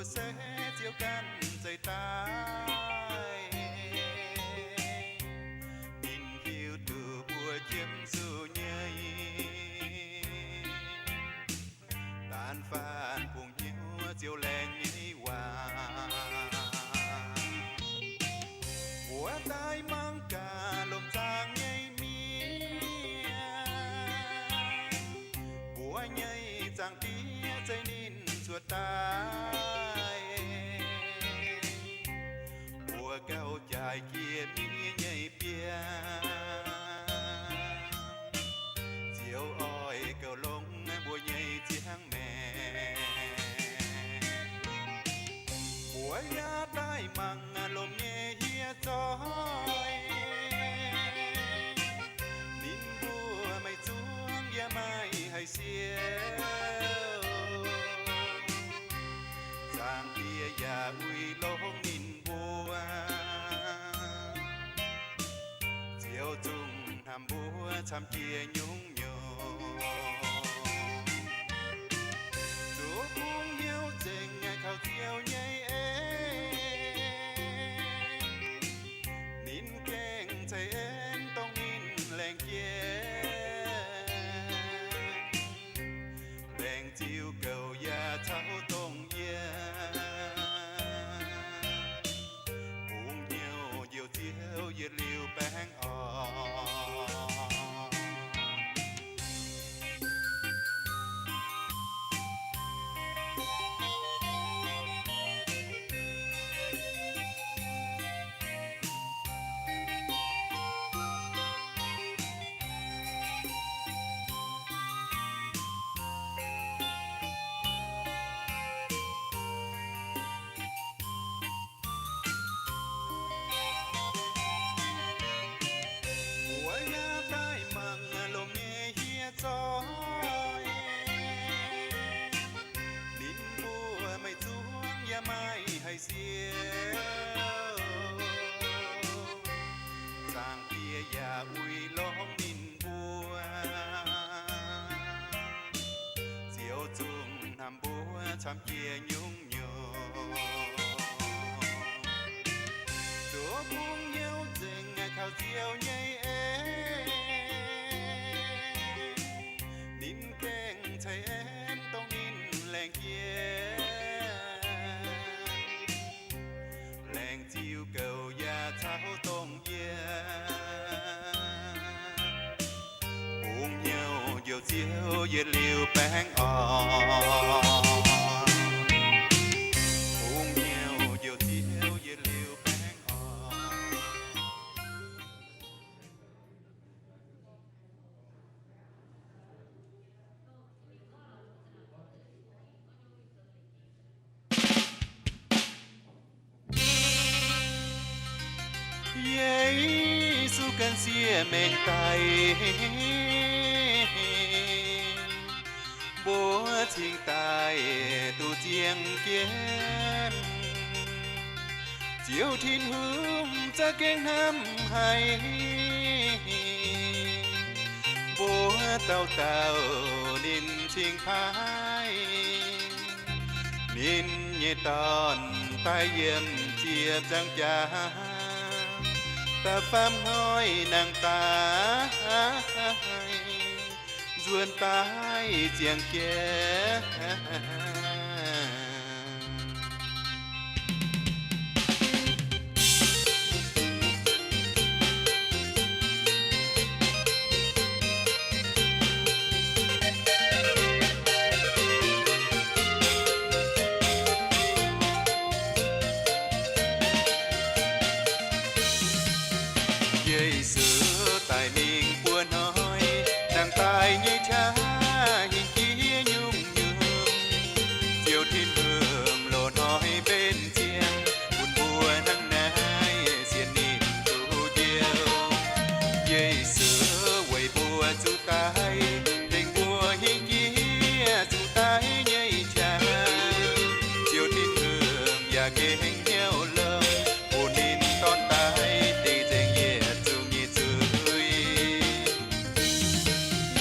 se Ziouv ganh zeix daaih. Ninh hiuv duqv mbuo qiemx zuqc nyei. Daanv faanh bungx hnyouv Ziouv laengz nyei waac. Mbuo daaih mangc gaax lomc zaangc nyei mienh. Mbuo nyei Zaangc Diex zeix ninh zuoqc daaih. Mbuo gauh jaaix jiex mienh nyei biauv. Ziouv oix gauh longc mbuo nyei ziangh maengc. Mbuo yaac daaih mangc lomc nyei hieh zoih. Ninh mbuo maiv zuangx yaac maiv haih siou. Zaangc Diex yaac uix longx ninh mbuo. Ziouv zungv hnamv mbuo camv jiex nyungc-nyungc. Zuqc bungx hnyouv nzengc kaux Ziouv nyei en. Ninh gengh ceix en dongh ninh laengz jienv. Laengz ziux goux yaac caux dongh yie. Bungx hnyouv njoux Ziouv yietc liuz baengh orn. Mbuo yaac daaih mangc lomc nyei hieh zoih. Ninh mbuo maiv zuangx yaac maiv haih siou. Zaangc Diex yaac uix longx ninh mbuo. Ziouv zungv hnamv mbuo camv jiex nyungc-nyungc. Zuqc bungx hnyouv nzengc kaux Ziouv nyei en. Ninh gengh ceix en dongh ninh laengz jienv. Laengz ziux goux yaac caux dongh yie. Bungx hnyouv njoux Ziouv yietc liuz baengh orn. Bungx hnyouv njoux Ziouv yietc liuz baengh orn. Yesu ganh siev maengc daic, mbuo cingx daaih duqv ziangh jienv. Ziouv Tin-Hungh za'gengh hnamv haic, mbuo dauh dauh ninh cingx paaiv. Ninh nyei Dorn daaih yiem ziepc nzaangc jaax, da'faam hnoi nangh daaih, nzuonx daaih ziangh jienv. Yesu daic mingh buo hnoi, nangh daaih nyei qaqv hingh jiex nyungc-nyungc. Ziouv Tin-Hungh loz-hnoi mbenc ziangh, bun mbuo hnangv naaiv sienx ninh duqv njoux. Yesu weic mbuo zuqc daic, tengx mbuo hingh jiex zuqc daic nyei qaqv. Ziouv Tin-Hungh yaac gengh hnyouv longx, bun ninh Dorn daic dingc nzengc yietc zungv nyei zuiz.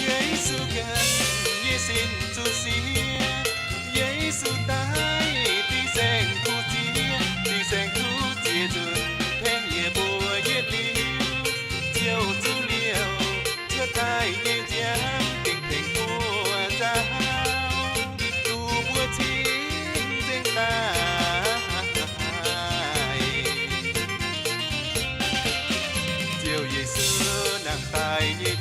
Yesu ganh nyei sin zuqc siev, Yesu daic dingc nzengc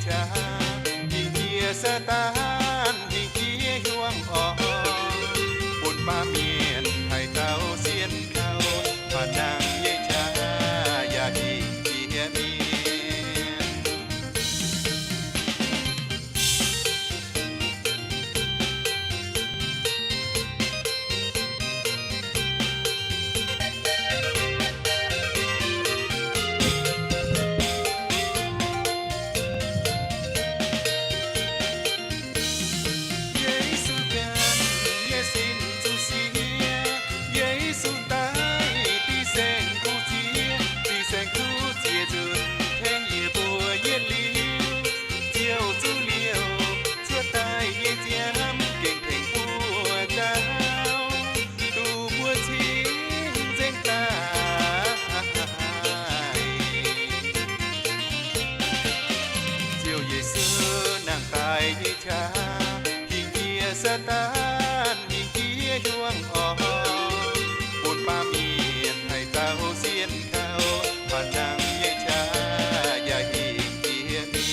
qaqv, hingh jiex Saadaan, hingh jiex hiuang orn, bun baamh mienh haaix dauh sienh kaux, baac nangh nyei qaqv yaac hingh jiex mienh. Yesu ganh nyei sin zuqc siev, Yesu daaih diqc saeng kuv ziex, diqc saeng kuv ziex nzunc tengx yie mbuo yietc liuz, Ziouv zuqc liouh cuotv daaih nyei ziangh gengh tengx mbuo nzauh, duqv mbuo cingx nzengc daaih. Ziouv Yesu nangh daaih nyei qaqv, hingh jiex Saadaan, hingh jiex hiuang orn, bun baamh mienh haaix dauh sienh kaux, baac nangh nyei qaqv yaac hingh jiex mienh.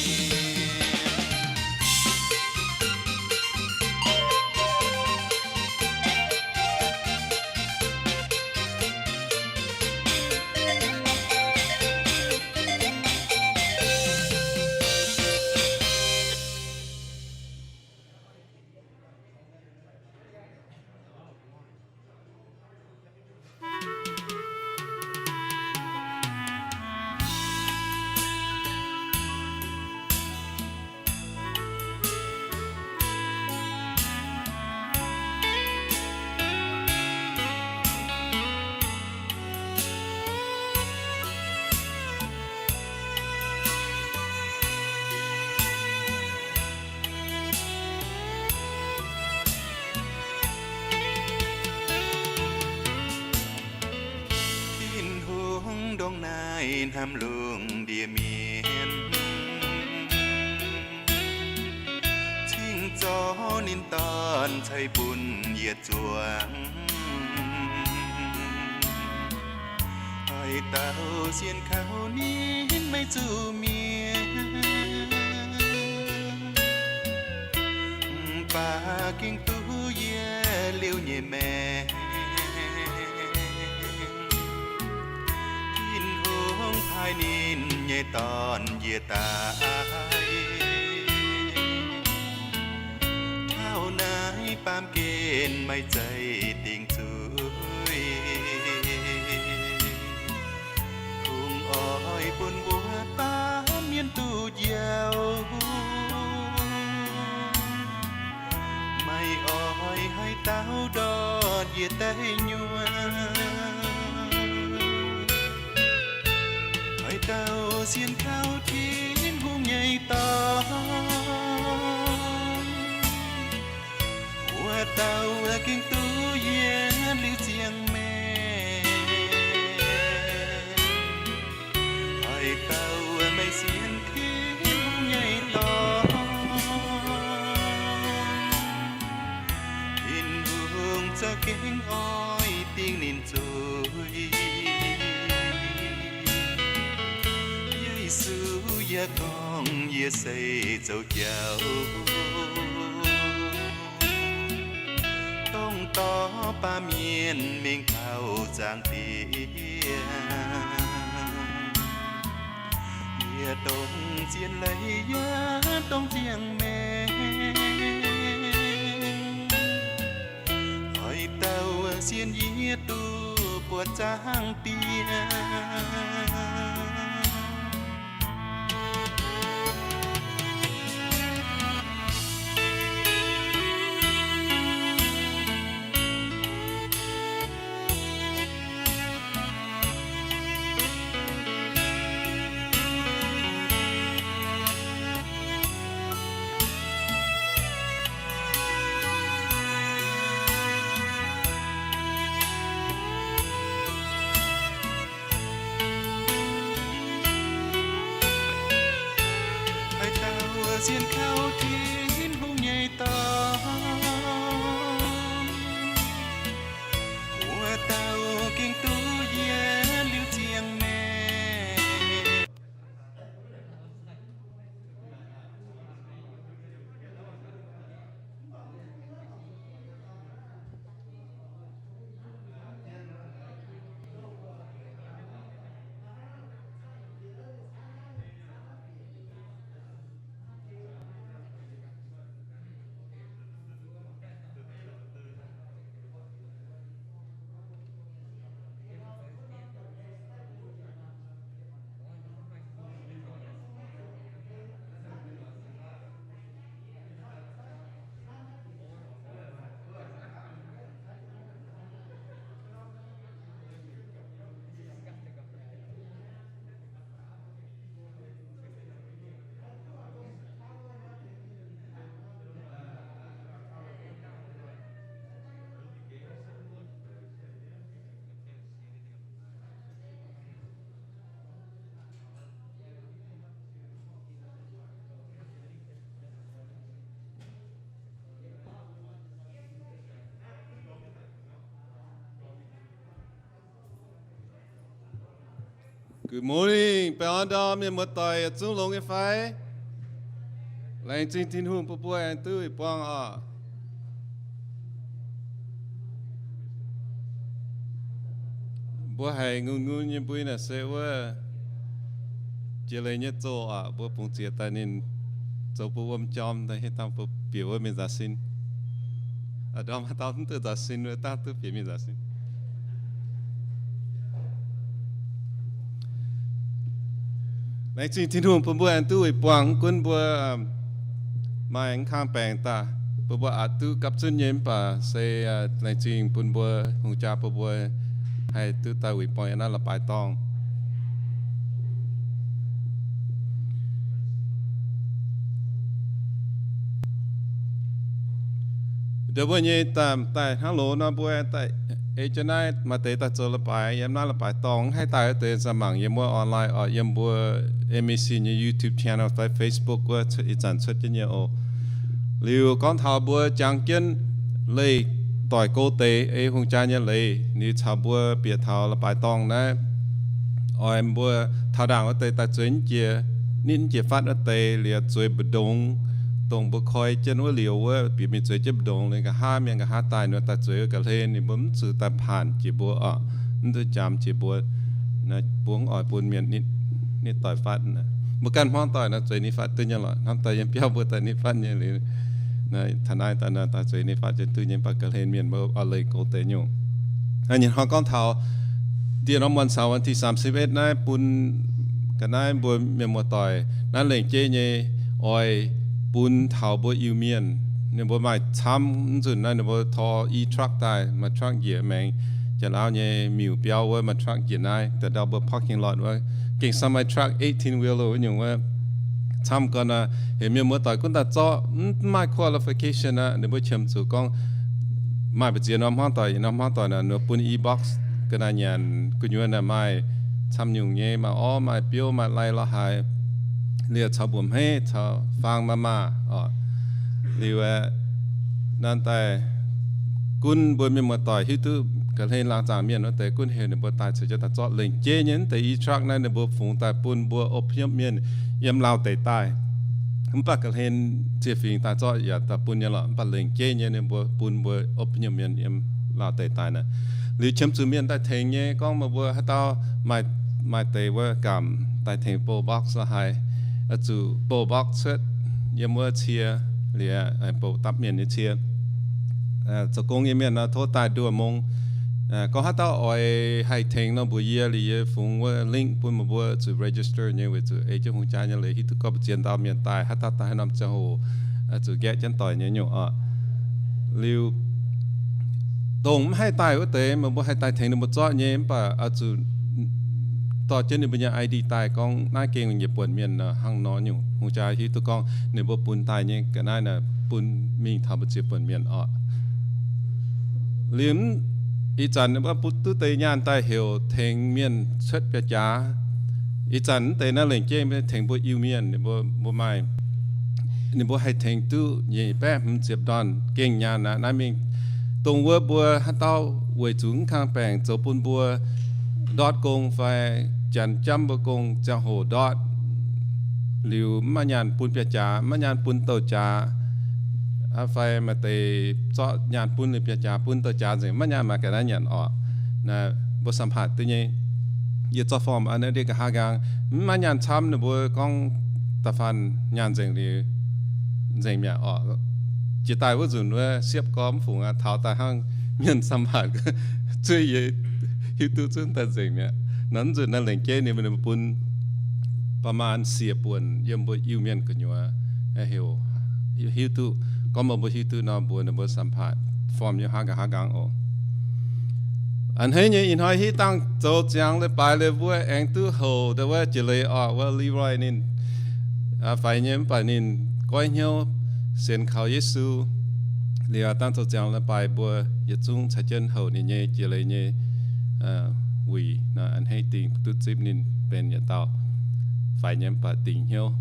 Tin-Hungh ndongc naaiv hnamv lungh ndiev mienh, cingx zorqv ninh Dorn ceix bun yietc zuangx. Haaix dauh sienh kaux ninh maiv zuqc mienh, mv baac gengh duqv yietc liuz nyei maengc. Tin-Hungh paaiv ninh nyei Dorn njiec daaih, taux naaiv baamh gen maiv zeiz dingc zuiz, kungx oix bun mbuo baamh mienh duqv njoux, maiv oix haaix dauh ndortv njiec daaih nyuonh. Haaix dauh sienh kaux Tin-Hungh nyei Dorn, wuov dauh gengh duqv yietc liuz ziangh maengc. Haaix dauh maiv sienh Tin-Hungh nyei Dorn, Tin-Hungh za'gengh oix dingc ninh zuiz. Yesu yaac gorngv, Yie se zoux jauv, dongh dorh baamh mienh mingh taux zaangc Diex. Yie dongh zien leiz yaac dongh ziangh maengc, oix dauh sienh yie duqv buatc zaangc Diex. Haaix dauh sienh kaux Tin-Hungh nyei Dorn, wuov dauh gengh duqv yietc liuz ziangh maengc. Good morning, baengh orn ndorm mienh muoz-doic yietc zungv longx nyei fai? Laengz zingh Tin-Hungh bun mbuo aengx duqv buangh oc. Mbuo haiz ngun-ngun nyei mbui naaic se wuov jiex leiz nyei zoh oc. Mbuo bungx ziex daaih ninh zoux mbuo wuom jorm daaih, hieh dangh mbuo bieqc wuov mingh nzaaux sin. Ndorm haaix dauh mv duqv nzaaux sin, wuov dangh duqv bieqc mingh nzaaux sin. Laengz zingh Tin-Hungh bun mbuo aengx duqv wuic buangh, mv gunv mbuo maaih mv kang baengc daaih, bun mbuo aqc duqv gapv zunv nyei, mv baac se laengz zingh bun mbuo hungh jaa bun mbuo haih duqv daaih wuic buangh yiem naaiv la'baaix dorngh. Ndau wuov nyei daaih hnangv loz nor mbuo daaih ei jienv naaiv maaih deix daaih zoux la'baaix yiem naaiv la'baaix dorngh, mv haih daaih wuov deix za'gengh mangc yiem wuov online oc, yiem mbuo M A C nyei YouTube channel fai Facebook wuov ih zanc cuotv jienv nyei oc. Liuz gorngv taux mbuo jangx jienv leih doic go deix ei hungh jaa nyei leiz, liuz caux mbuo bieqc taux la'baaix dorngh naaiv, oix mbuo taux ndaangc wuov deix daaih zueiz jiex, nitv jiex fatv wuov deix liuz zueiz mbu'ndongx, dongh mbuo koi jienv wuov liuz wuov bieqc mingh zueiz jienv mbu'ndongx liuz nqa'haav mienh nqa'haav daaih nor daaih zueiz wuov ga'hlen ninh mbuo mv zuqc daaih paanc jiex mbuo oc, mv zuqc jangx jiex mbuo. Naaiv mbuo mv oix bun mienh nitv doic fatv. Mbuo ganh hmuangv doic nor zueiz nitv fatv duqv nyei lorqc. Hnamv daaih yiem biauv mbuo daaih nitv fatv nyei liuz, taux naaiv daaih nor daaih zueiz nitv fatv jienv duqv nyei, mv baac ga'hlen mienh mbuo oix leih go deix nyungc. Hnangv naaiv hnoi gorngv taux dieh norm วันเสาร์ วันที่สามสิบเอ็ด naaiv bun ga'naaiv mbuo mienh muoz-doic naaiv lengc jeiv nyei oix bun taux mbuo Iu-Mienh. Ninh mbuo maaih camv, mv nzunc naaiv ninh mbuo tor e-truck daaih, maaih truck njiec maengx Janx-Lauv nyei miuc biauv wuov, maaih truck njiec naaiv daaih ndau mbuo parking lot wuov, gengh samv maaih truck eighteen wheeler wuov nyungc wuov. Camv gau naaiv, heuc mienh muoz-doic gunv daaih zorqv, mv maaih qualification aqv. Ninh mbuo qiemx zuqc gorngv maaih mbu'ziex norm hmuangv doic, norm hmuangv doic naaic ninh mbuo bun e-box ga'naaiv nyanc gu'nyuoz naaic maaih camv nyungc nyei, maaih orv, maaih biouv, maaih lai lorz haaix, liuz caux mbuoqc hmeiv caux faang maah maah oc. Liuz aeqv, nanv daaih gunv mbuo mienh muoz-doic hiuv duqv ga'hlen laangz zaangc mienh wuov deix gunv heuc ninh mbuo daaih ceix jienv daaih zorqv. Lengc jeiv nyei mv deix e-truck naaiv ninh mbuo fungx daaih bun mbuo อพยพ mienh yiem Laauh deic daaih. Mv baac ga'hlen ziec fingx daaih zorqv yaac daaih bun nyei lorqc, mv baac lengc jeiv nyei ninh mbuo bun mbuo อพยพ mienh yiem Laauh deic daaih naaic. Liuz qiemx zuqc mienh daaih tengx nyei, gorngv meih mbuo haaix dauh maaih, maaih deix wuov gamh daaih tengx bou box lorz haaix, oix zuqc bou box cuotv yiem wuov cie, liuz bou dapv mienh nyei cie. Zoux gong nyei mienh nor tov daaih nduoh mong. Gorngv haaix dauh oix haih tengx nor mbuox yie, liuz yie fungx wuov link bun meih mbuo zuqc register nyei, weic zuqc ei jienv hungh jaa nyei leiz hiuv duqv gorngv mbu'ziex dauh mienh daaih, haaix dauh daaih haaix norm ziangh hoc zuqc nqaeqv jienv doic nyei nyungc oc. Liuz dongh mv haih daaih wuov deix, meih mbuo haih daaih tengx ninh mbuo zorqv nyei, mv baac oix zuqc dorh jienv ninh mbuo nyei I D daaih gorngv naaiv gengh njiec buonc mienh nor, hnangv nor nyungc hungh jaa hiuv duqv gorngv ninh mbuo bun daaih nyei ga'naaiv naaic bun mingh taux mbu'ziex buonc mienh oc. Liuz ih zanc ninh mbuo bun duqv deix nyaanh daaih heuc tengx mienh cuotv biauv-jaax. Ih zanc mv deix naaiv lengc jeiv tengx mbuo Iu-Mienh, ninh mbuo, mbuo maaih, ninh mbuo haih tengx duqv nyic baeqv hmz ziepc ndorn gengh nyaanh aqv. Naaiv mingh dongh wuov mbuo haaix dauh weic zuqc mv kang baengc zoux bun mbuo ndortv gong fai janx jamv mbuo gong ziangh hoc ndortv, liuz mv maaih nyaanh bun biauv-jaax, mv maaih nyaanh bun douh jaax, fai maaih deix zorqv nyaanh bun liuz biauv-jaax bun douh jaax nzengc, mv maaih nyaanh maaih ga'naaiv nyanc orqc. Naaiv mbuo สัมภาษณ์ duqv nyei. Yie zorqv form aqv, ndiev nqa'haav nqaang, mv maaih nyaanh camv, ninh mbuo gorngv da'faanh nyaanh nzengc liuz nzengc mi'aqv orqc. Jiex daaih wuov nzunc wuov siepv gormx fungx aqv, taux daaih hnangv mienh สัมภาษณ์ zuov yie hiuv duqv zunv daaih nzengc mi'aqv. Naaiv nzunc naaiv lengc jeiv ninh mbuo bun ประมาณ siec buonc yiem mbuo Iu-Mienh gu'nyuoz heuc, hiuv duqv gorngv meih mbuo hiuv duqv nor mbuox ninh mbuo สัมภาษณ์ form nyei nqa'haav nqaang oc. A'hneiv nyei ih hnoi hiuv dangh zoux ziangx leiz-baaix liuz mbuo aengx duqv houc ndau wuov jiex leiz orqc, wuov Leroy ninh faix nyei mv baac ninh goiv hnyouv sienx kaux Yesu. Liuz dangh zoux ziangx leiz-baaix mbuo yietc zungv caux jienv houc ninh nyei jiex leiz nyei wuic. A'hneiv dingc duqv zipv ninh benx yietc dauh faix nyei mv baac dingc hnyouv.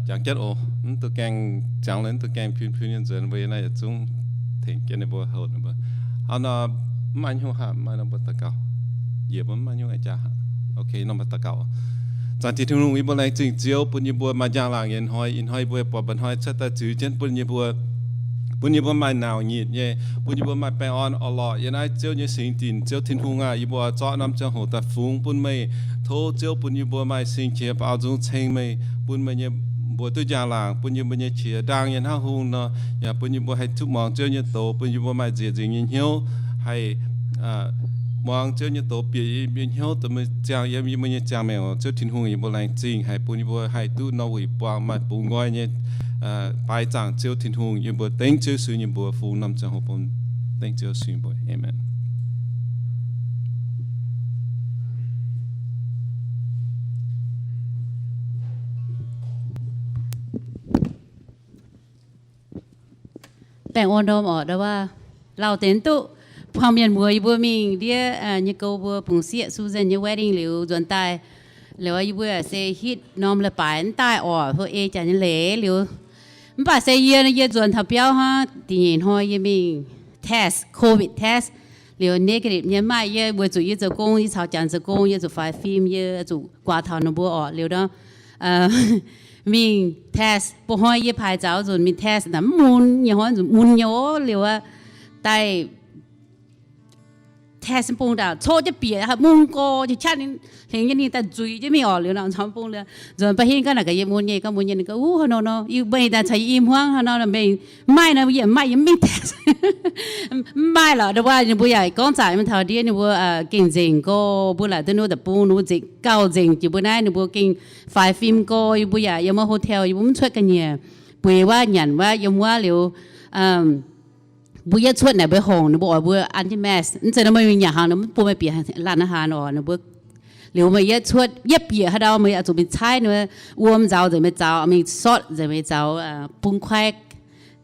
Jangx jienv oc, mv duqv gaengh, ziangx leiz mv duqv gaengh piun-piun nyei nzuonx, mbuo yiem naaiv yietc zungv tengx jienv ninh mbuo houc ninh mbuo. Hnangv nor mv maaih hnyouv haic, maaih nor mbuo daux gaux, njiec mbuo mv maaih hnyouv jaax haic. Zaangc Diex Tin-Hungh, yie mbuo laengz zingh Ziouv bun yie mbuo maaih njang-laangc nyei hnoi. Ih hnoi yie mbuo buatc mba'hnoi cuotv daaih ziux jienv bun yie mbuo, bun yie mbuo maaih nauc nyitc nyei, bun yie mbuo maaih baengh orn orn-lorqc yiem naaiv Ziouv nyei singx dinc. Ziouv Tin-Hungh aah, yie mbuo zorqv norm ziangh hoc daaih fungx bun meih. Tov Ziouv bun yie mbuo maaih sing-qiex baaux nzung ceng meih, bun meih nyei mbuox duqv njang-laangc, bun yie mbuo nyei qiex ndaang nyei hnangv hungh nor, yaac bun yie mbuo haih duqv muangx Ziouv nyei doz, bun yie mbuo maaih nzieqc nzengc nyei hnyouv haih muangx Ziouv nyei doz, bieqc yie mbuo hnyouv dongh meih ziangh yiem yie mbuo nyei ziangh maengc. Ziouv Tin-Hungh, yie mbuo laengz zingh haic bun yie mbuo haih duqv norm wuic buangh maaih bungx nqoi nyei baaix zaangc Ziouv Tin-Hungh. Yie mbuo dengv Ziouv Yesu nyei mbuox fungx norm ziangh hoc bun, dengv Ziouv Yesu nyei mbuox. Aamen. Baengh orn ndorm oc, ndau wuov lauh deix duqv buangh mienh muoz yie mbuo mingh ndiev nyei gouv mbuo bungx sieqv Susan nyei wedding liuz nzuonx daaih. Liuz yie mbuo se hitv norm leiz-baaix mv daaih oc, hlo ei jaax nyei leiz liuz. Mv baac se yie, yie nzuonx taux biauv hnangv, da'nyeic hnoi yie mingh test, COVID test, liuz negative nyei. Maaih yie weic zuqc yie zoux gong, yie caux Janx zoux gong, yie zuqc faix fim, yie zuqc guaax taux ninh mbuo orqc. Liuz nor mingh test, ba'hnoi yie paaix zaux nzunc mingh test naaic mv mun nyei, hnoi nzunc mun nyei oc. Liuz aqv, daaih test bung ndaauh coqv jienv bieqc, mung gorx, qaqv hlengx jienv ninh daaih nzuiz jienv mingh orqc. Liuz nor caux bung liuz nzuonx ba'hingv gaax naaic gaax yie mun nyei, gorngv mun nyei, ninh gorngv, Uv, haaix nor nor, yie mbuo daaih caux yie i hmuangv, haaix nor nor mbenc, mv maaih nor, yie mv maaih, yie mv mingh test. Mv maaih lorqc, ndau wuov ninh mbuo yaac gorngv zaqc mingh taux ndiev ninh mbuo gengh nzengc gorx, mbuo laaic duqv ninh mbuo deic-bung, ninh mbuo nzengc gauh nzengc jiex mbuo naaiv, ninh mbuo gengh faix fim gorx, yie mbuo yaac yiem wuov hotel, yie mbuo mv cuotv ga'nyiec, bueix wuov nyanc wuov yiem wuov liuz mbuo yietv cuotv naaic mbuo horngc ninh mbuo oix mbuo an jienv mask, mv zeiz nor meih mingh nyanc hnaangx ninh mv bun meih bieqc laanh aqv hnaangx oc. Ninh mbuo liuz meih yietv cuotv, yietv bieqc haaix ndau meih oix zuqc mingh caaiv ninh mbuo wuom nzauz nzengc meih zaux, mingh sortv nzengc meih zaux, bung kuaaiv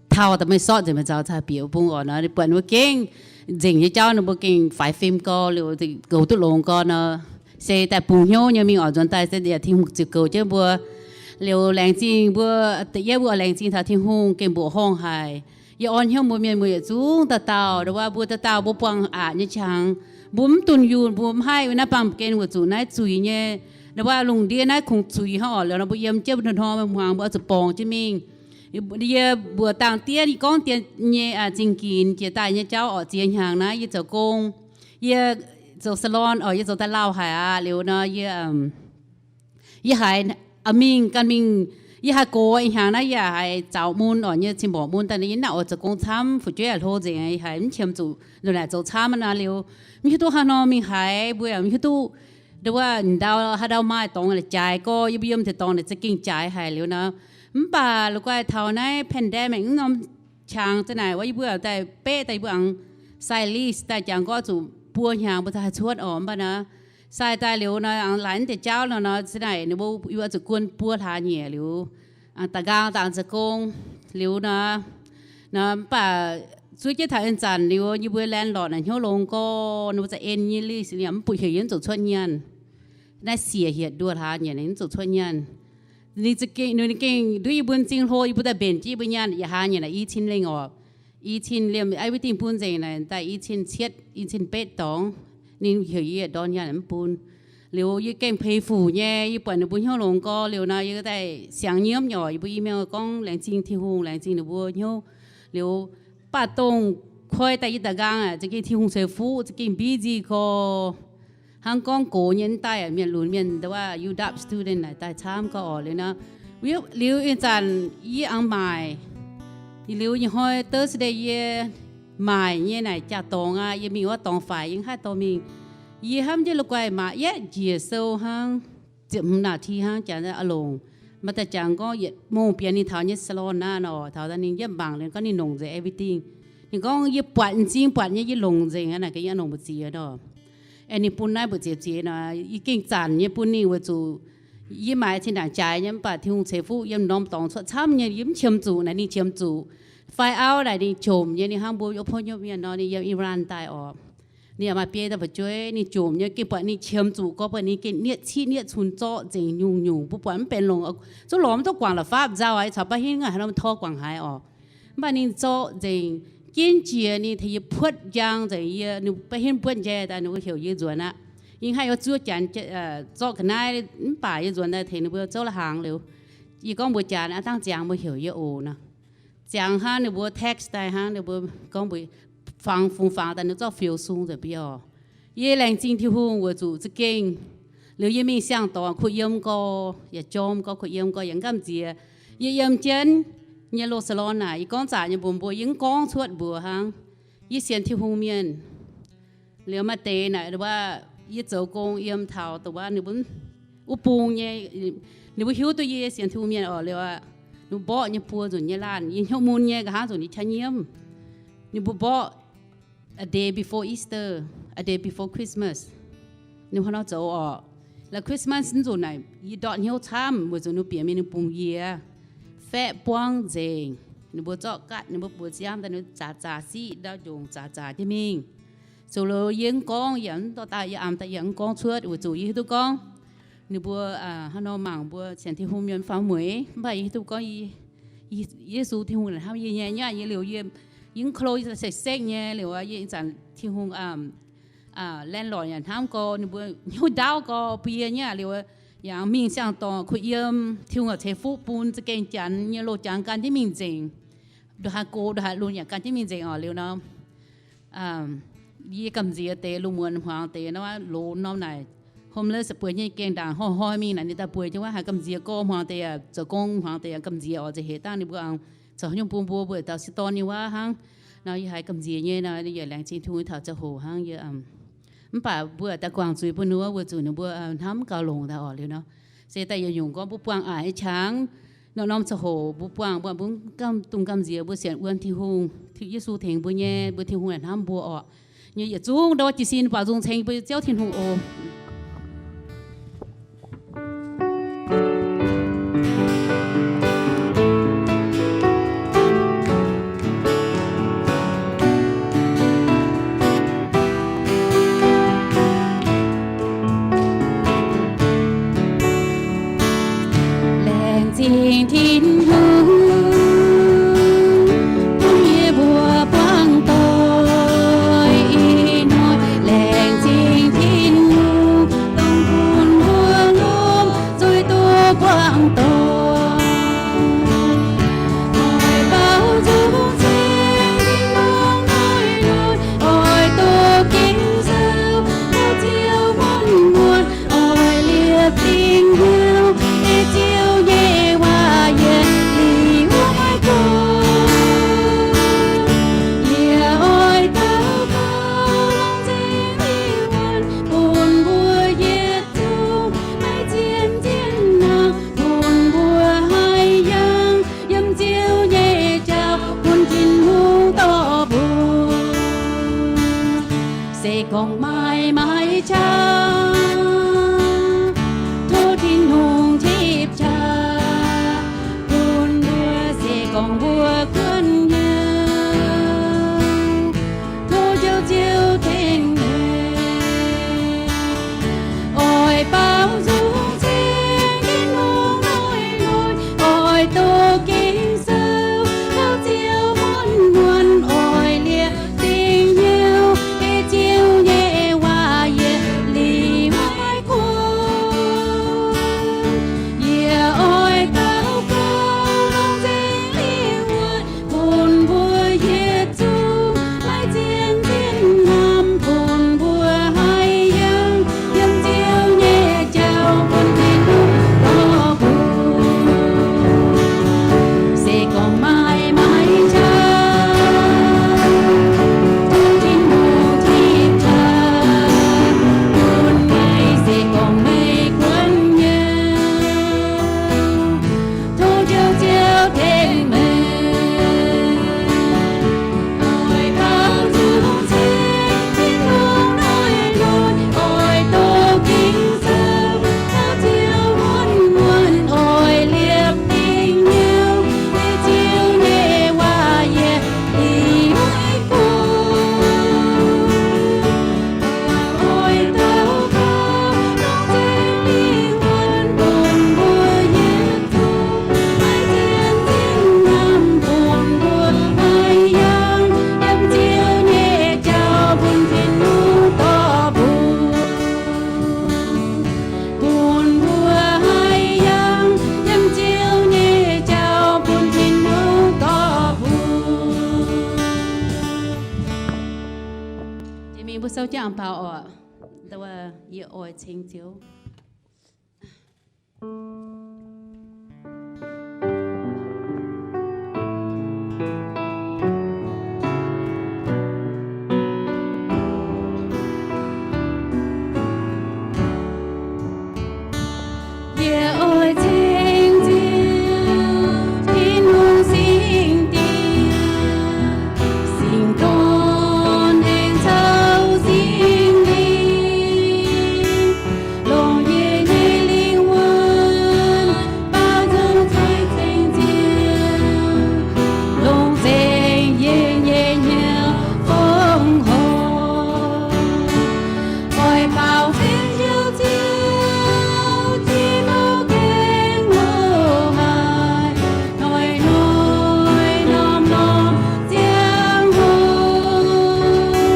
tauh daaih meih sortv nzengc meih zaux caux bieqc bung oc. Nor ninh buatc ninh mbuo gengh nzengc nyei jauv, ninh mbuo gengh faix fim gorx liuz goux duqv longx gorx nor, se daaih bungx hnyouv nyei mingh oc. Nzuonx daaih se yaac Tin-Hungh ziouc goux jienv mbuo. Liuz laengz zingh mbuo, da'yietv mbuo oix laengz zingh taux Tin-Hungh gengh mbuoqc horngh haic. Yie orn hnyouv mbuo mienh muoz yietc zungv dauh dauh, ndau wuov mbuo dauh dauh mbuo buangh aqc nyei qangx, mbuo mv dunh yunh, mbuo mv haih naaiv baamh gen weic zuqc naaiv zuiz nyei, ndau wuov lungh ndiev naaiv kungx zuiz hnangv oc. Liuz nor mbuo yiem jienv mbuo hnoi-hnoi mbuo hmuangx mbuo oix zuqc borngz jienv mingh. Yie mbuox dangh diev ninh gorngv dien nyei zingh ginx jiex daaih nyei jauv oc. Ziex hnyangx naaiv yie zoux gong, yie zoux salon oc, yie zoux daaih lauh haic aqv. Liuz nor yie, yie haiz mingh ganh mingh, yie haiz gox ih hnyangx naaiv yie haiz zaux mun oc, nyei cin-mborqc mun daaih yie naaiv oix zoux gong camv, fu'jueiv yaac hlo nzengc, yie haiz mv qiemx zuqc nzunc naaic zoux camv naaiv. Liuz mv hiuv duqv haaix nor mingh haiz mbuo yaac mv hiuv duqv, ndau wuov ndau haaix ndau maaih dorngx jaaix gorx, yie mbuo yiem deix dorngx naaic za'gengh jaaix haic liuz nor. Mv baac la'guaih taux naaiv pandemic mv norm qangx za'naaic wuov yie mbuo daaih beqv daaih yie mbuo aengx sai lease daaih jangx gorngv zuqc buo hnyangx mbuo daaih haih cuotv oc. Mv baac nor sai daaih liuz nor aengx laaix mv deix jauv nor nor za'naaic ninh mbuo yie mbuo zuqc guon buo hlaax nyieqc liuz, da'nqaang dangx zoux gong liuz nor, nor mv baac zuov jienv taux en zanc liuz yie mbuo landlord naaic hnyouv longx gorx, ninh mbuo za'en nyei lease yaac mv butv heuc yie mv zuqc cuotv nyaanh. Naaiv siec hietc nduoh hlaax nyieqc ninh mv zuqc cuotv nyaanh. Ninh za'gengh, ninh gengh nduov yie mbuo m'zing hlo, yie mbuo daaih mbenc jienv yie mbuo nyaanh yietc hlaax nyieqc naaic i cin lengh oc. I cin liemh everything bun nzengc naaic daaih i cin cietv, i cin betv dorngx. Ninh heuc yie yietc ndorn nyaanh mv bun. Liuz yie gengh peix fuc nyei, yie buatc ninh mbuo hnyouv longx gorx liuz nor, yie daaih siangx nyiemv nyei oc. Yie mbuo email gorngv laengz zingh Tin-Hungh, laengz zingh ninh mbuo hnyouv. Liuz mv baac dongh koi daaih yie da'nqaang aqv, za'gengh Tin-Hungh ceix fuqv, za'gengh busy gorx. Hnangv gorngv gox nyei mv daaih aqv, mienh lunx mienh ndau wuov U W student naaic daaih camv gorx oc. Liuz nor, liuz ih zanc yie aengx maaic, liuz ih hnoi Thursday yie maaic nyei naaic jaa-dorngx aqv, yie mingh wuov dorngx faix yie haih dorh mingh. Yie hnamv jienv la'guaih maac yietv njiec sou hnangv, ziepc hmz นาที hnangv, jangx aqv longc. Maaih daaih jangx gorngv yietc mongh bienx ninh taux nyei salon naaiv nor, taux daaih ninh yietv mangc liuz gorngv ninh longc nzengc everything. Ninh gorngv yie buatc m'zing buatc nyei yie longc nzengc aqv naaic, ga'yie longc mbu'ziex nor. Aengx ninh bun naaiv mbu'ziex ziex nor, yie gengh zanc nyei bun ninh weic zuqc yie maaiz zinh ndaangc jaaix nyei, mv baac Tin-Hungh ceix fuqv yiem norm dorngx cuotv camv nyei, yie mv qiemx zuqc naaic ninh qiemx zuqc. Fai auv naaic ninh jomc nyei, ninh hnangv mbuo yopv hov nyopv mienh nor, ninh yiem Iran daaih oc. Ninh yaac maaih biei dauh fu'jueiv, ninh jomc nyei, gengh buatc ninh qiemx zuqc gorx, buatc ninh gengh nietv ciqv nietv cun zorqv nzengc nyungc-nyungc, mbuo buatc mv benx longc, zungv lorz mv duqv guangc la'fapv nzauh aqv, caux ba'hingv haaix nor tor guangc haaix oc. Mv baac ninh zorqv nzengc, jienv jiex ninh tengx yie puotv njang nzengc, yie, ninh ba'hingv buotv njang daaih ninh mbuo heuc yie nzuonx aqv. Yie haih zuov Janx zorqv ga'naaiv mv baac yie nzuonx daaih tengx ninh mbuo zouv la'hnaangx liuz, yie gorngv mbuox Janx, aav dangh ziangx mbuo heuc yie oc nor. Ziangx hnangv ninh mbuo text daaih hnangv, ninh mbuo gorngv mbuox fangx fungx fangx daaih ninh zorqv fioux sung nzengc bun yie oc. Yie laengz zingh Tin-Hungh weic zuqc za'gengh liuz yie mingh siang-dorngx kuh yiem gorx, yaac jorm gorx, kuh yiem gorx, yaac gamh nziex. Yie yiem jienv nyei loz salon naaic, yie gorngv zaqc nyei mbuox mbuo, yie mv gorngv cuotv mbuox hnangv. Yie sienx Tin-Hungh mienh. Liuz maaih deix naaic, yie zoux gong yiem taux dongh wuov ninh mbuo wuov bung nyei, ninh mbuo hiuv duqv yie sienx Tin-Hungh mienh oc. Liuz ninh mbuo mborqv nyei buo nzunc nyei laanh, yie hnyouv mun nyei, nqa'haav nzunc yie qaqv nyiemv. Ninh mbuo mborqv a day before Easter, a day before Christmas. Ninh hnangv nor zoux oc. La'Christmas nzunc naaic yie ndortv hnyouv camv weic zuqc ninh bieqc mingh ninh bungx yie, faeqv buangv nzengc. Ninh mbuo zorqv gatv ninh mbuo buoz ziaamv daaih, ninh zaax zaax siqv ndau njongc zaax zaax jienv mingh. Zoux liuz yie mv gorngv, yie mv dorh daaih, yie amx daaih yie mv gorngv cuotv weic zuqc yie hiuv duqv gorngv ninh mbuo hnangv nor mangc mbuo sienx Tin-Hungh mienh faaux mueiz, mv baac yie hiuv duqv gorngv Yesu Tin-Hungh hnamv yie nyei. Nyaac yie liuz yie, yie mv klo, yie se sekv nyei liuz, yie ih zanc Tin-Hungh landlord yaac hnamv gorx, ninh mbuo hnyouv ndaauv gorx bun yie nyaac liuz, yaac mingh siang-dorngx kuh yiem, Tin-Hungh yaac ceix fuqv bun za'gengh Janx nyei loz-jangx gan jienv mingh nzengc. Ndongc haaix gox ndongc haaix lunx yaac gan jienv mingh nzengc oc. Liuz nor, yie gamh nziex deix lungh muonz hmuangx deix nor, loz norm naaic homeless bueix nyei gengh ndaangc hnoi-hnoi mingh naaic ninh daaih bueix jienv wuov, haiz gamh nziex gorx hmuangx deix, zoux gong hmuangx deix gamh nziex oc. Nziex heix dangh ninh mbuo aengx caux hnyouv bun mbuo mbuo dauh sieqv dorn nyei wuov hnangv. Nor yie haiz gamh nziex nyei nor, yie laengz zingh Tin-Hungh taux ziangh hoc hnangv yie. Mv baac mbuo daaih guangc zuiz bun ninh wuov weic zuqc ninh mbuo hnamv gauh longx daaih oc. Liuz nor, se daaih yietc nyungc gorngv mbuo buangh a'hneiv qangx, norm-norm ziangh hoc mbuo buangh, mbuo mv gamh dungx gamh nziex, mbuo sienx wuonh Tin-Hungh, Yesu tengx mbuo nyei, mbuo Tin-Hungh yaac hnamv mbuo oc. Nyei yietc zungv ndau jiez sin baaux nzung ceng mbuo nyei Ziouv Tin-Hungh oc. Laengz zingh Tin-Hungh bun yie mbuo buangh doic ih hnoi. Laengz zingh Tin-Hungh dongh bun mbuo lomh nzoih duqv buangh doic. Oix baaux nzung ceng Tin-Hungh noic noic, oix doqc Ging-Sou, doqc Ziouv muonc muonc, oix liepc dingc hnyouv ei Ziouv nyei waac yietc liuz maiv gorngv. Yie oix daux gaux longc nzengc lingh wuonh bun mbuo yietc zungv maiv zien zien nangh, bun mbuo haih yangh yiem Ziouv nyei jauv bun Tin-Hungh dorh mbuo. Se gorngv maaih maiv qaqv, tov Tin-Hungh tipv qaqv bun mbuo. Se gorngv mbuo kuonx hnyouv, tov Njoux Ziouv tengx meih. Oix baaux nzung ceng Tin-Hungh noic noic, oix doqc Ging-Sou, doqc Ziouv muonc muonc, oix liepc dingc hnyouv ei Ziouv nyei waac yietc liuz maiv gorngv. Yie oix daux gaux longc nzengc lingh wuonh Mingh mbuo souv jienv am baaux oc. Yie oix ceng Ziouv. Yie oix ceng Ziouv, Tin-Hungh singx diex, singx dorn aengx caux Singx Lingh, longc yie nyei lingh wuonh baaux nzung ceng Ziouv, longc nzengc yie nyei hnyouv fongc horc. Oix baaux nzengc hnyouv Ziouv, Tin-Hungh gengh loz-haaix, hnoi-hnoi norm-norm ziangh hoc,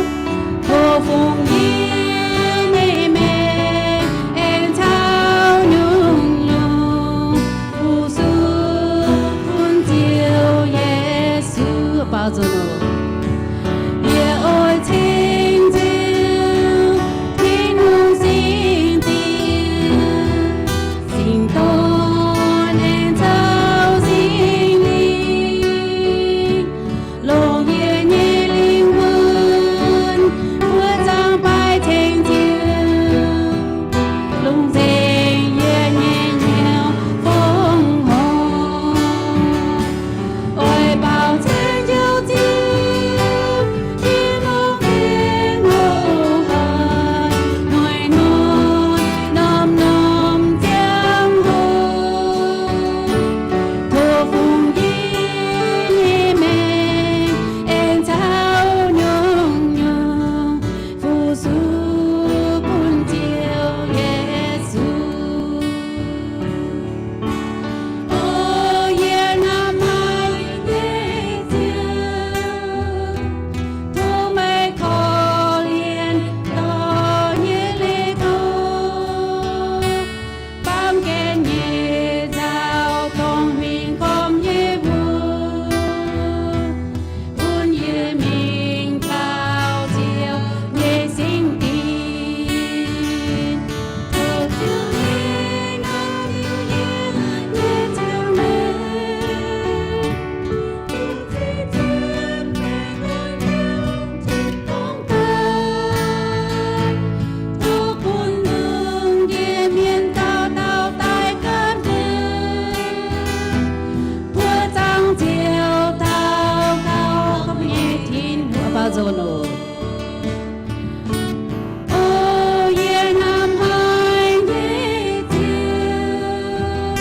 tov fungx yie nyei maengc aengx caux nyungc-nyungc fu-sux bun Ziouv Yesu. Baaux nzunc oc. Yie oix ceng Ziouv, Tin-Hungh singx diex, singx dorn aengx caux Singx Lingh, longc yie nyei lingh wuonh buoqv zaangc baaix ceng Ziouv, longc nzengc yie nyei hnyouv fongc horc. Oix baaux nzengc hnyouv Ziouv, Tin-Hungh gengh loz-haaix, hnoi-hnoi norm-norm ziangh hoc, tov fungx yie nyei maengc aengx caux nyungc-nyungc fu-sux bun Ziouv Yesu. O yie hnamv haic nyei Ziouv, tov meih korv-lienh dorh yie leih go, baamh gen nyei nzauh dorngx huingx gormx nyei wuov, bun yie mingh taux Ziouv nyei singx dinc. Tov Ziouv nyei nangh liuz yie nyei ziangh maengc, bun cing-nzengc baengh orn yiem tin-dorngh daaih. Tov bun lungh ndiev mienh dauh dauh daaih gapv hnyouv, buoqv zaangc Ziouv daux gaux, gapv nyei Tin-Hungh. Baaux nzunc oc. O yie hnamv haic nyei Ziouv,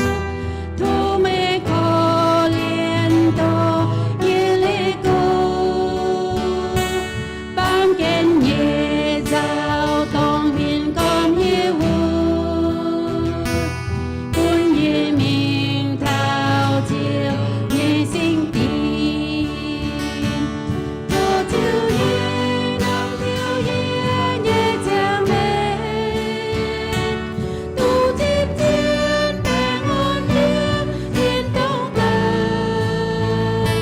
tov meih korv-lienh dorh yie leih go, baamh gen nyei nzauh dorngx huingx gormx nyei wuov, bun yie mingh taux Ziouv nyei singx dinc. Tov Ziouv nyei nangh liuz yie nyei ziangh maengc, duqv cing-nzengc baengh orn yiem tin-dorngh daaih.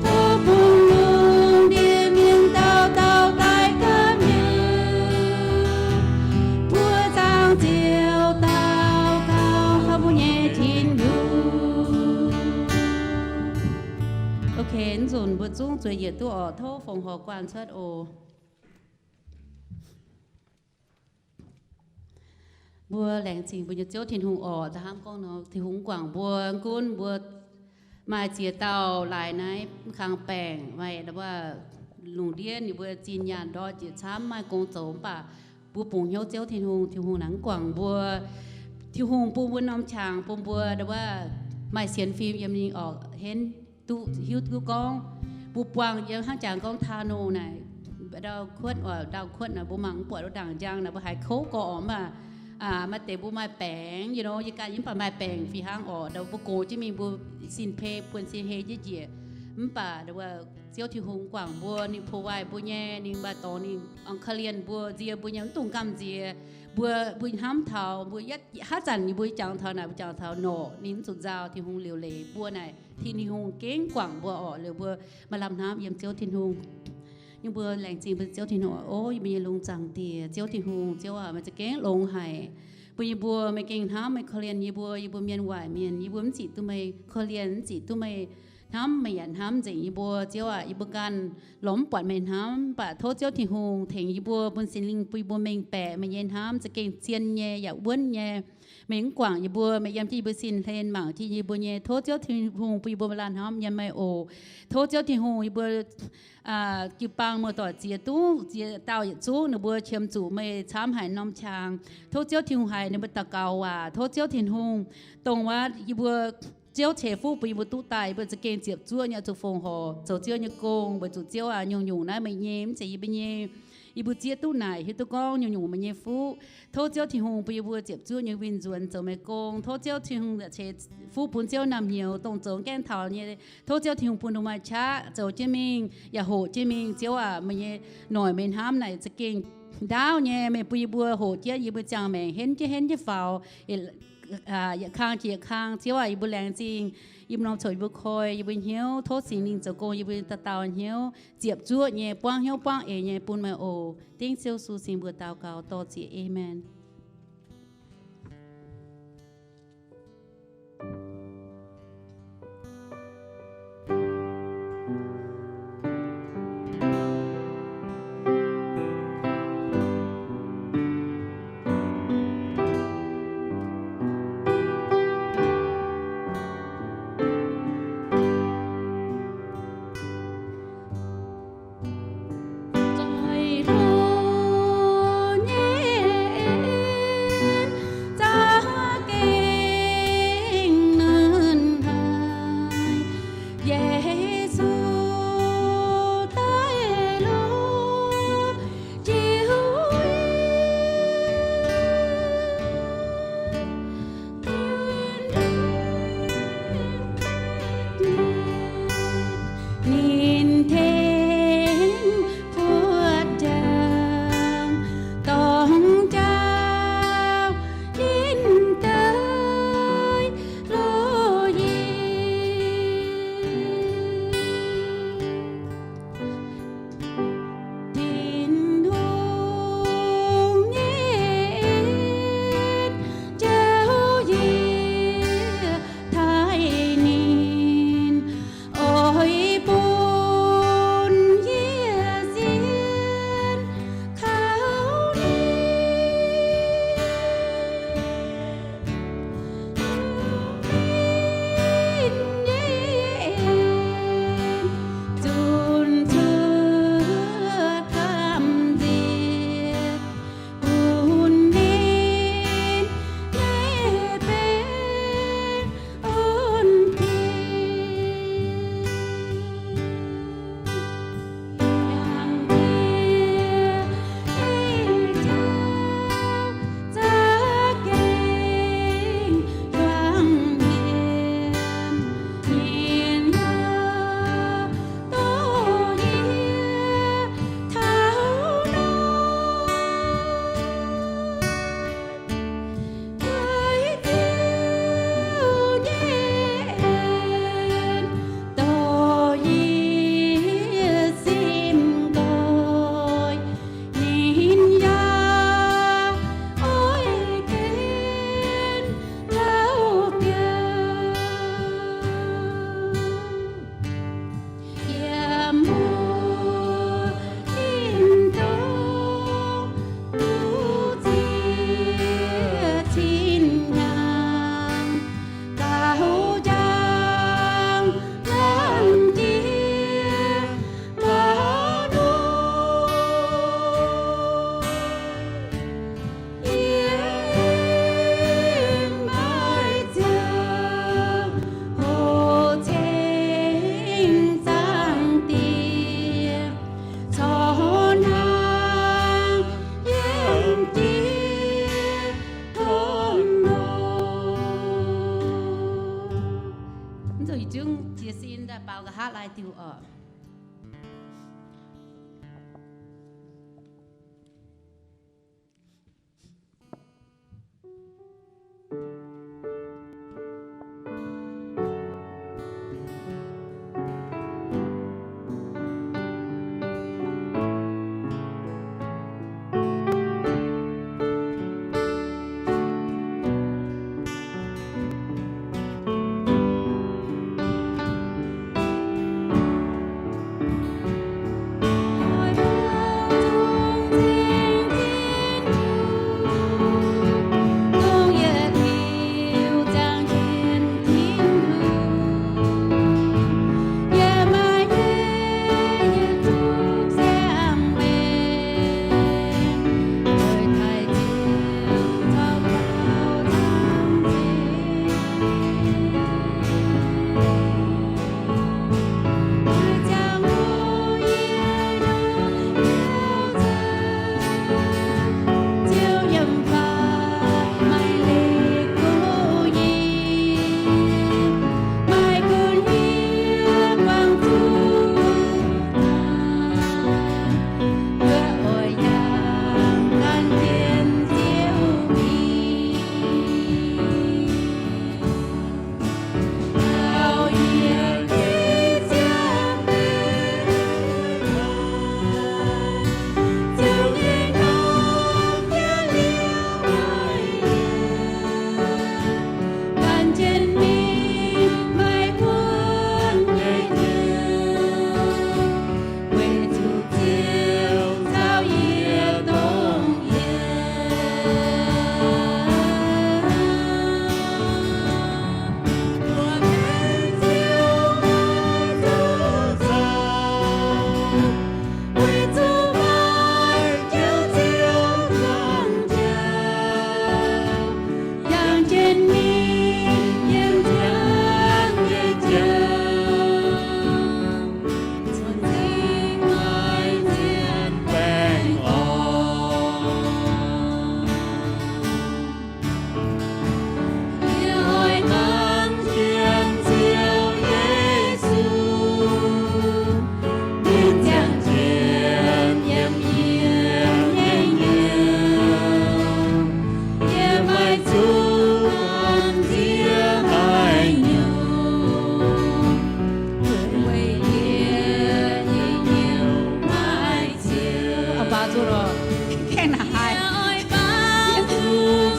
Tov bun lungh ndiev mienh dauh dauh daaih gapv hnyouv, buoqv zaangc Ziouv daux gaux, gapv nyei Tin-Hungh. Ok, nzunc mbuo zungv zueiz yietc duqv oc. Tov fongc horc guanh cuotv oc. Mbuo laengz zingh mbuo nyei Ziouv Tin-Hungh oc. Hnamv gorngv nor, Tin-Hungh guangc mbuo, gunv mbuo maaih ziex dauh laaix naaiv mv kang baengc, maaih wuov lungh ndiev ninh mbuo zinh nyaanh ndortv jiex camv, maaih gong zoux, mv baac mbuo bungx hnyouv Ziouv Tin-Hungh, Tin-Hungh naaic mv guangc mbuo. Tin-Hungh bun mbuo norm qangx, bun mbuo wuov maaih sienx fim yiem ninh oc, henv duqv hiuv duqv gorngv. Mbuo buangh yiem hnangv jangx gorngv tano naaic, ndau kuotv, ndau kuotv naaic mbuo mangc mv buatc wuov ndaangc njang naaic mbuo haiz kouv gorx mv baac maaih deix mbuo maaih baengc, you know, yie ganh yie mv baac maaih baengc fih hnangv oc. Ndau mbuo gox jienv mingh mbuo sin-peix buonv sin-hei jienv njiec, mv baac Ziouv Tin-Hungh guangc mbuo, ninh provide mbuo nyei, ninh maaih dorngx ninh encourage mbuo, nziex mbuo nyei, mv dungx gamh nziex. Mbuo, mbuo hnamv taux mbuo yietv haaix zanc yie mbuo jangx taux naaic, mbuo jangx taux norqc, ninh mv zuqc nzauh, Tin-Hungh liuc leiz mbuo naaic, Tin-Hungh gengh guangc mbuo oc. Liuz mbuo maaih lamh hnamv yiem Ziouv Tin-Hungh. Yie mbuo laengz zingh mbuo Ziouv Tin-Hungh oc. Yie mbuo nyei lungh zaangc Diex, Ziouv Tin-Hungh, Ziouv aac, meih za'gengh longx haic bun yie mbuo. Meih gengh hnamv, meih korv-lienh yie mbuo, yie mbuo mienh waaic mienh. Yie mbuo mv ziqc duqv meih korv-lienh, mv ziqc duqv meih hnamv, meih yaac hnamv nzengc yie mbuo. Ziouv aac, yie mbuo ganh lorz mv buatc meih hnamv, mv baac tov Ziouv Tin-Hungh tengx yie mbuo, bun Singx Lingh bun yie mbuo mengh baeqc meih nyei hnamv za'gengh zien nyei yaac wuonv nyei. Meih mv guangc yie mbuo, meih yiem jienv yie mbuo sin hlen, mangc jienv yie mbuo nyei. Tov Ziouv Tin-Hungh bun yie mbuo maaih laanh hnamv yiem meih oc. Tov Ziouv Tin-Hungh, yie mbuo jiu-baang muoz-doic ziex duqv, ziex dauh yietc zungv, ninh mbuo qiemx zuqc meih camv haic norm qangx. Tov Ziouv Tin-Hungh haiz ninh mbuo daux gaux waac. Tov Ziouv Tin-Hungh dongh wuov yie mbuo Ziouv ceix fuqv bun yie mbuo duqv daaih, yie mbuo za'gengh ziepc zuoqv nyei oix zuqc fongc horc zoux Ziouv nyei gong, weic zuqc Ziouv aac, nyungc-nyungc naaiv meih nyei, mv zeiz yie mbuo nyei. Yie mbuo zieqv duqv naaic hiuv duqv gorngv nyungc-nyungc meih nyei fuqv. Tov Ziouv Tin-Hungh bun yie mbuo ziepc zuoqv nyei win-nzuonx zoux meih gong. Tov Ziouv Tin-Hungh ceix fuqv bun Ziouv naamh hnyouv dongh zoux gaengh taux nyei. Tov Ziouv Tin-Hungh bun ninh maaih qaqv zoux jienv mingh yaac hoqc jienv mingh. Ziouv aac, meih nyei noic meih hnamv naaic za'gengh ndaauv nyei. Meih bun yie mbuo hoqc jienv yie mbuo ziangh maengc henv jienv henv jienv faaux, yietc kang jiex kang. Ziouv aac, yie mbuo laengz zingh. Yie mbuo norm coc yie mbuo koi, yie mbuo hnyouv. Tov Singx Lingh zoux gong yie mbuo dauh dauh hnyouv, ziepc zuoqv nyei, buangv hnyouv buangv eix nyei bun meih oc. Dengv Ziouv Yesu singx mbuox daux gaux dorh ziex, aamen.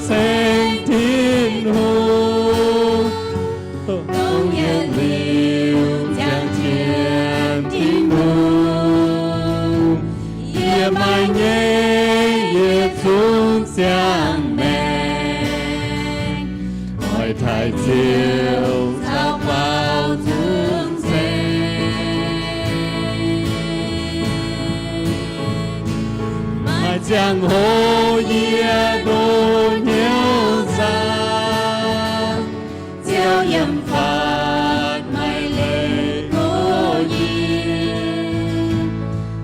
Ceng Tin-Hungh, dongh yietc liuz ziangh jienv Tin-Hungh, yie maaih nyei yietc zungv ziangh maengc, oix taaih Ziouv caux baaux nzung ceng. Maaih ziangh hoc yie ndoqv hnyouv nzangc, Ziouv yiem fatv maiv leih gorx yie,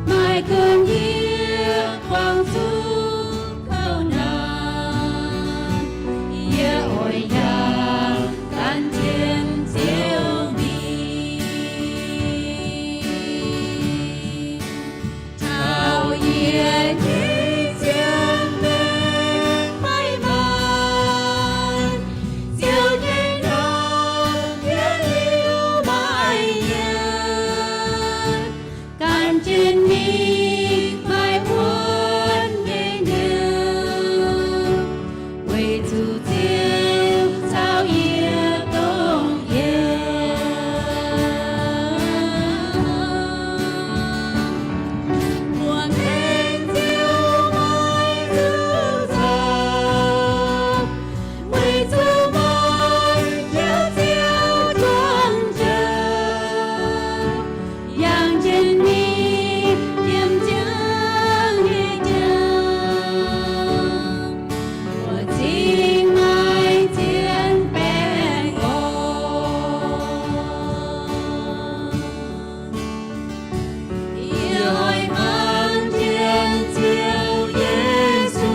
maiv gunv yie buangh zuqc kouv naanc, yie oix yangh gan jienv Ziouv mingh. Taux yie nyei zien maengc maiv maanc, Ziouv nyei ndau yie liuz maiv yienc, gan jienv mingh maiv wuonv nyei hnyouv, weic zuqc Ziouv caux yie dongh yienx. Mbuo mengh Ziouv maiv zuqc zoux, weic zuqc maaih Ziouv Ziouv juangc njoux, yangh jienv mingh yiem ziangh nyei jauv, mbuo cingx maaih zien baengh orn. Yie oix mangc jienv Ziouv Yesu,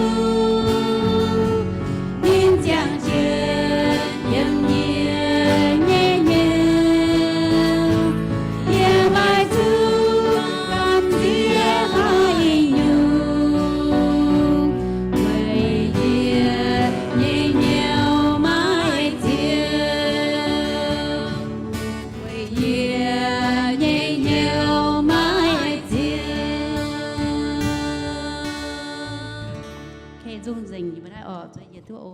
ninh ziangh jienv yiem yie nyei hnyouv. Yie maiv zuqc gamh nziex haaix nyungc, weic yie nyei hnyouv maiv ziex. Weic yie nyei hnyouv maiv ziex. Kei zungh nzengc yie mbuo naaiv oc, zueiz yietc duqv o.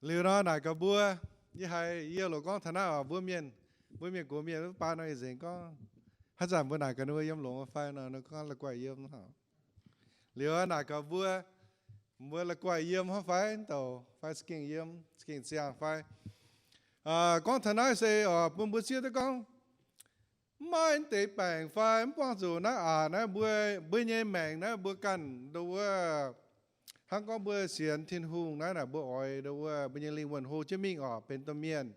Liuz nor naaic gaax mbuo, yie haiz yie loc gorngv taux naaiv oc, mbuo mienh, mbuo mienh gox mienh wuov baan nor, ih nzengc gorngv haaix zanc mbuo naaic gaax ninh mbuo yiem longx fai nor, ninh gorngv la'guaih yiem. Liuz naaic gaax mbuo, mbuo la'guaih yiem hnangv fai, douc fai za'gengh yiem, za'gengh ziangh fai. Gorngv taux naaiv se oc, bun mbuo zieqv duqv gorngv maiv maaih deix baengc fai mv buangh zuqc naaiv aqc naaiv, mbuo, mbuo nyei maengc naaiv mbuo ganh ndo wuov, hnangv gorngv mbuo sienx Tin-Hungh naaiv, naaic mbuo oix ndo wuov mbuo nyei lingh wuonh hlo jienv mingh oc, benx domh mienh,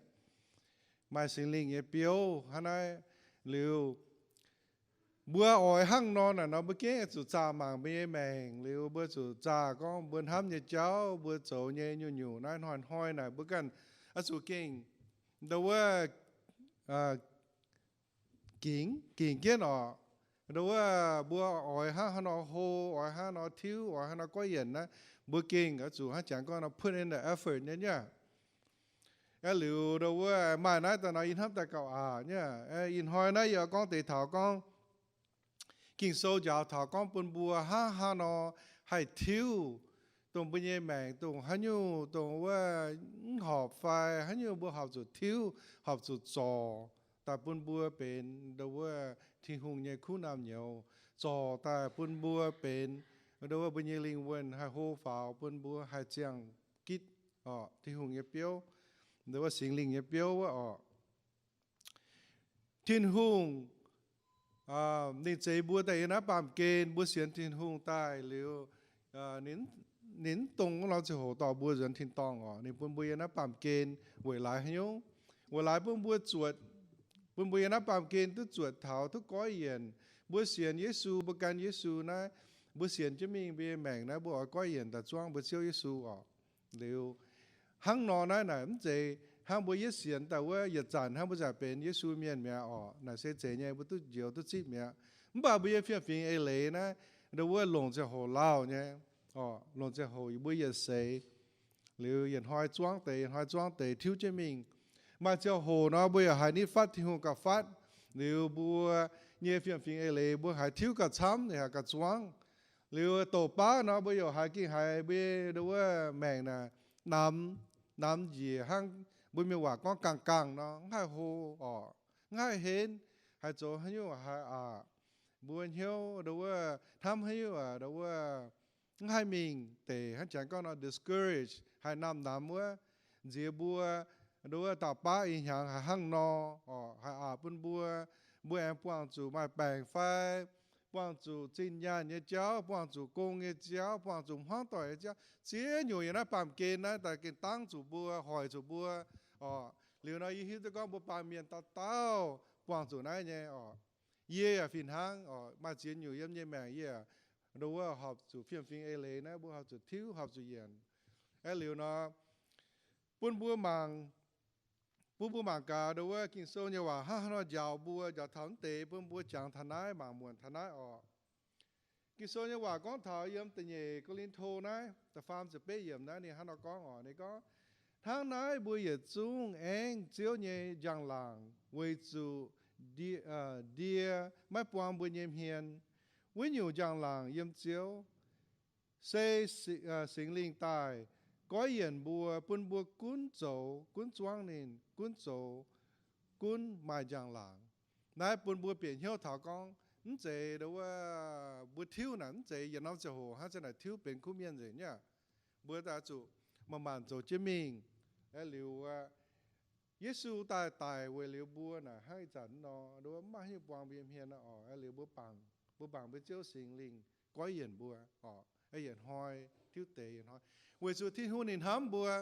maaih Singx Lingh nyei biouv hnangv naaiv. Liuz mbuo oix hnangv nor naaic nor, mbuo gengh zuqc zaah mangc mbuo nyei maengc. Liuz mbuo zuqc zaah gorngv mbuo hnamv nyei jauv, mbuo zoux nyei nyungc-nyungc naaiv hnoi-hnoi naaic mbuo ganh oix zuqc gengh ndo wuov gingx, gingx jienv oc. Ndo wuov mbuo oix hnangv haaix nor hlo, oix hnangv haaix nor tiuv, oix hnangv haaix nor goiv yienc naaiv, mbuo gengh oix zuqc hnangv jangx gorngv nor put in the effort nyei nyei. Aeqv, liuz ndo wuov maaih naaiv daaih nor yie hnamv daaih gauh aqc nyei. Ih hnoi naaiv yie gorngv deix taux gorngv Ging-Sou njaaux taux gorngv bun mbuo hnangv haaix nor haih tiuv dongh mbuo nyei maengc, dongh haaix nyungc dongh wuov mv horpc fai haaix nyungc mbuo horpc zuqc tiuv, horpc zuqc zorc daaih bun mbuo benx ndo wuov Tin-Hungh nyei kuv naamh nyouz, zorc daaih bun mbuo benx ndo wuov mbuo nyei lingh wuonh haih hlo faaux, bun mbuo haih ziangh gitv oc Tin-Hungh nyei biouv, ndo wuov Singx Lingh nyei biouv wuov oc. Tin-Hungh ninh zeix mbuo daaih yiem naaiv baamh gen, mbuo sienx Tin-Hungh daaih liuz, ninh mv dongh norm ziangh hoc dorh mbuo nzuonx tin-dorngh oc. Ninh bun mbuo yiem naaiv baamh gen weic laaix haaix nyungc? Weic laaix bun mbuo zuotc, bun mbuo yiem naaiv baamh gen duqv zuotc taux duqv goiv yienc. Mbuo sienx Yesu, mbuo gan Yesu naaiv, mbuo sienx jienv mingh mbuo nyei maengc naaiv, mbuo oix goiv yienc daaih zuangv mbuo Ziouv Yesu oc. Liuz, hnangv nor naaiv naaic mv zeiz hnangv mbuo yietv sienx daaih wuov yietc zanc hnangv mbuo zanc benx Yesu mienh mi'aqv oc. Naaic se zeiz nyei, mbuo duqv njoux duqv zipv mi'aqv. Mv baac mbuo nyei fiem-fingx eix leiz naaiv, ndo wuov longc ziangh hoc lauh nyei oc. Longc ziangh hoc yie mbuo yietc seix, liuz yietc hnoi zuangv deix, yietc hnoi zuangv deix tiuv jienv mingh. Maaih ziangh hoc nor mbuo yaac haiz nitv fatv Tin-Hungh gauh fatv, liuz mbuo nyei fiem-fingx eix leiz mbuo haiz tiuv gauh camv, haiz gauh zuangv. Liuz douc baav nor mbuo yaac haiz gengh haiz mbuo ndo wuov maengc naaic namx, namx njiec hnangv mbuo mienh waac gorngv gangh gangh nor, mv haih hlo oc, mv haih henv, haaix zoux haaix nyungc haiz aqc. Mbuo hnyouv ndo wuov hnamv haaix nyungc ndo wuov mv haih mingh deix, hnangv janx gorngv nor discourage, haiz namx namx wuov. Nziex mbuo ndo wuov dauh baav ih hnyangx haiz hnangv nor oc, haiz aqc bun mbuo, mbuo aengx buangh zuqc maaih baengc fai, buangh zuqc zinh nyaanh nyei jauv, buangh zuqc gong nyei jauv, buangh zuqc hmuangv doic nyei jauv, ziex nyungc yiem naaiv baamh gen naaiv daaih gengh dangv zuqc mbuo, hoic zuqc mbuo oc. Liuz nor yie hiuv duqv gorngv mbuo baamh mienh dauh dauh buangh zuqc naaiv nyei oc. Yie yaac fih hnangv oc, maaih ziex nyungc yiem yie nyei maengc yie ndo wuov horpc zuqc fiem-fingx eix leiz naaiv mbuo horpc zuqc tiuv, horpc zuqc yienc. Aeqv, liuz nor bun mbuo mangc, bun mbuo mangc gaax ndo wuov Ging-Sou nyei waac hnangv haaix nor njaaux mbuo, njaaux taux mv deix bun mbuo jangx taux naaiv, mangc muonc taux naaiv oc. Ging-Sou nyei waac gorngv taux yiem da'nyeic Ko^lin^to naaiv da'faam ziepc betv yiemc naaiv ninh hnangv nor gorngv oc. Ninh gorngv, hnangv naaiv mbuo yietc zungv aengv Ziouv nyei njang-laangc weic zuqc ndie, ndie maiv buang mbuo nyei hmien. Wuov nyungc njang-laangc yiem Ziouv, se Singx Lingh daaih goiv yienc mbuo, bun mbuo gunv zoux gunv zuangv ninh, gunv zoux gunv maaih njang-laangc. Naaiv bun mbuo bieqc hnyouv taux gorngv mv zeiz ndo wuov mbuo tiuv naaic mv zeiz yietc norm ziangh hoc hnangv zanc naaic tiuv benx kuv mienh nzengc nyei. Mbuo daaih zuqc manc-manc zoux jienv mingh. Aeqv, liuz wuov Yesu daaih daic weic liuz mbuo naaic hnangv ih zanc nor, ndo wuov mv maaih haaix nyungc buang mbuo nyei hmien oc. Aeqv, liuz mbuo bangc, mbuo bangc mbuo Ziouv Singx Lingh goiv yienc mbuo oc. Aeqv, yietc hnoi tiuv deix yietc hnoi, weic zuqc Tin-Hungh ninh hnamv mbuo.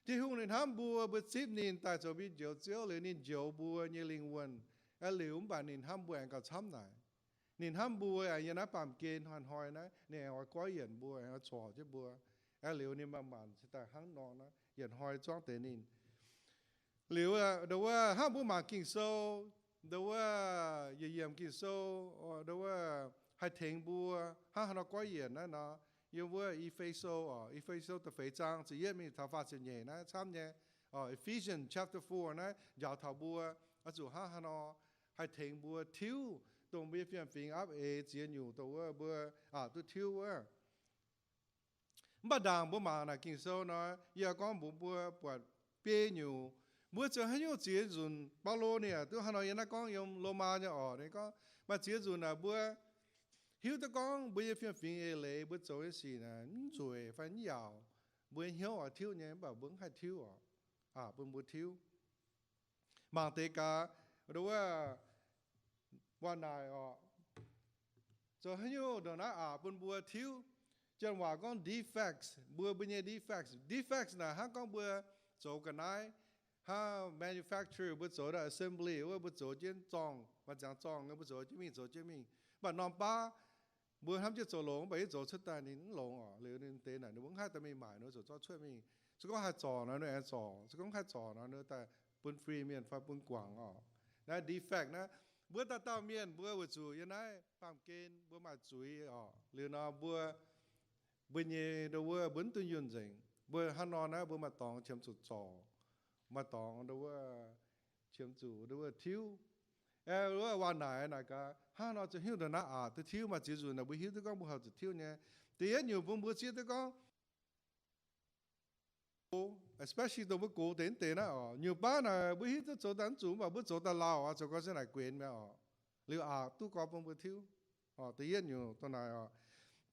Tin-Hungh ninh hnamv mbuo, mbuo zipv ninh daaih zoux mbuo nyei Njoux Ziouv liuz ninh njoux mbuo nyei lingh wuonh. Aeqv, liuz mv baac ninh hnamv mbuo aengx gauh camv naaic. Ninh hnamv mbuo aengx yiem naaiv baamh gen hnoi-hnoi naaiv ninh aengx oix goiv yienc mbuo, aengx oix corc jienv mbuo. Aeqv, liuz ninh manc-manc cingx daaih hnangv nor naaiv yietc hnoi zuangv deix ninh. Liuz ndo wuov hnangv mbuo mangc Ging-Sou, ndo wuov yietc yiemc Ging-Sou ndo wuov haih tengx mbuo hnangv haaix nor goiv yienc naaiv nor, yiem wuov E^fe^so oc, E^fe^so da'feix zaang ziepc yietv mingh taux faah ziepc nyeic naaiv camv nyei. Ephesians chapter four naaiv njaaux taux mbuo oix zuqc hnangv haaix nor haih tengx mbuo tiuv dongh mbuo nyei fiem-fingx aapv eix ziex nyungc dongh wuov mbuo aqc duqv tiuv wuov. Mv baac ndaangc mbuo mangc naaic Ging-Sou nor, yie gorngv mbuox mbuo buatc biei nyungc, mbuo zoux haaix nyungc ziex nzunc. Baulo ninh yaac duqv hnangv nor yiem naaiv gorngv yiem Lomaa nyei oc, ninh gorngv maaih ziex nzunc naaic mbuo hiuv duqv gorngv mbuo nyei fiem-fingx eix leiz mbuo zoux nyei sic naaic mv nzueic fai mv yaauc, mbuo nyei hnyouv oix tiuv nyei, mv baac mbuo mv haih tiuv oc. Aqc bun mbuo tiuv. Mangc deix gaax, ndo wuov waac naaic oc, zoux haaix nyungc ndongc naaiv aqc bun mbuo tiuv. Janx waac gorngv defects, mbuo, mbuo nyei defects. Defects naaic hnangv gorngv mbuo zoux ga'naaiv, hnangv manufacture mbuo zoux daaih assembly wuov mbuo zoux jienv zorngh, maaih ziangx zorngh mbuo zoux jienv mingh, zoux jienv mingh. Mv baac norm baav mbuo hnamv jienv zoux longx, mv baac yie zoux cuotv daaih ninh mv longx oc. Liuz ninh deix naaic ninh mbuo mv haih dorh mingh maaic, ninh mbuo ziouc zorqv cuotv mingh. Se gorngv haih zorc nor ninh aengx zorc, se gorngv mv haih zorc nor ninh daaih bun fri mienh fai bun guangc oc. Naaiv defect naaiv, Mbuo dauh dauh mienh mbuo weic zuqc yiem naaiv baamh gen mbuo maaih zuiz oc. Liuz nor mbuo, mbuo nyei ndo wuov mbuo mv duqv yunh nzengc. Mbuo hnangv nor naaiv mbuo maaih dorngx qiemx zuqc zorc, maaih dorngx ndo wuov qiemx zuqc ndo wuov tiuv. Aeqv, wuov waac naaic naaic gaax, hnangv nor zuqc hiuv ndongc naaiv aqc duqv tiuv. Maaih ziex nzunc naaic mbuo hiuv duqv gorngv mbuo horpc zuqc tiuv nyei. Da'yietv nyungc bun mbuo zieqv duqv gorngv, especially dongh mbuo gox deix mv deix naaiv oc, nyungc baav naaic mbuo hiuv duqv zoux daaih mv zuqc, mv baac mbuo zoux daaih lauh oc, zoux gau se naaic guenx mi'aqv oc. Liuz aqc duqv gorx bun mbuo tiuv. Da'yietv nyungc dongh naaic oc.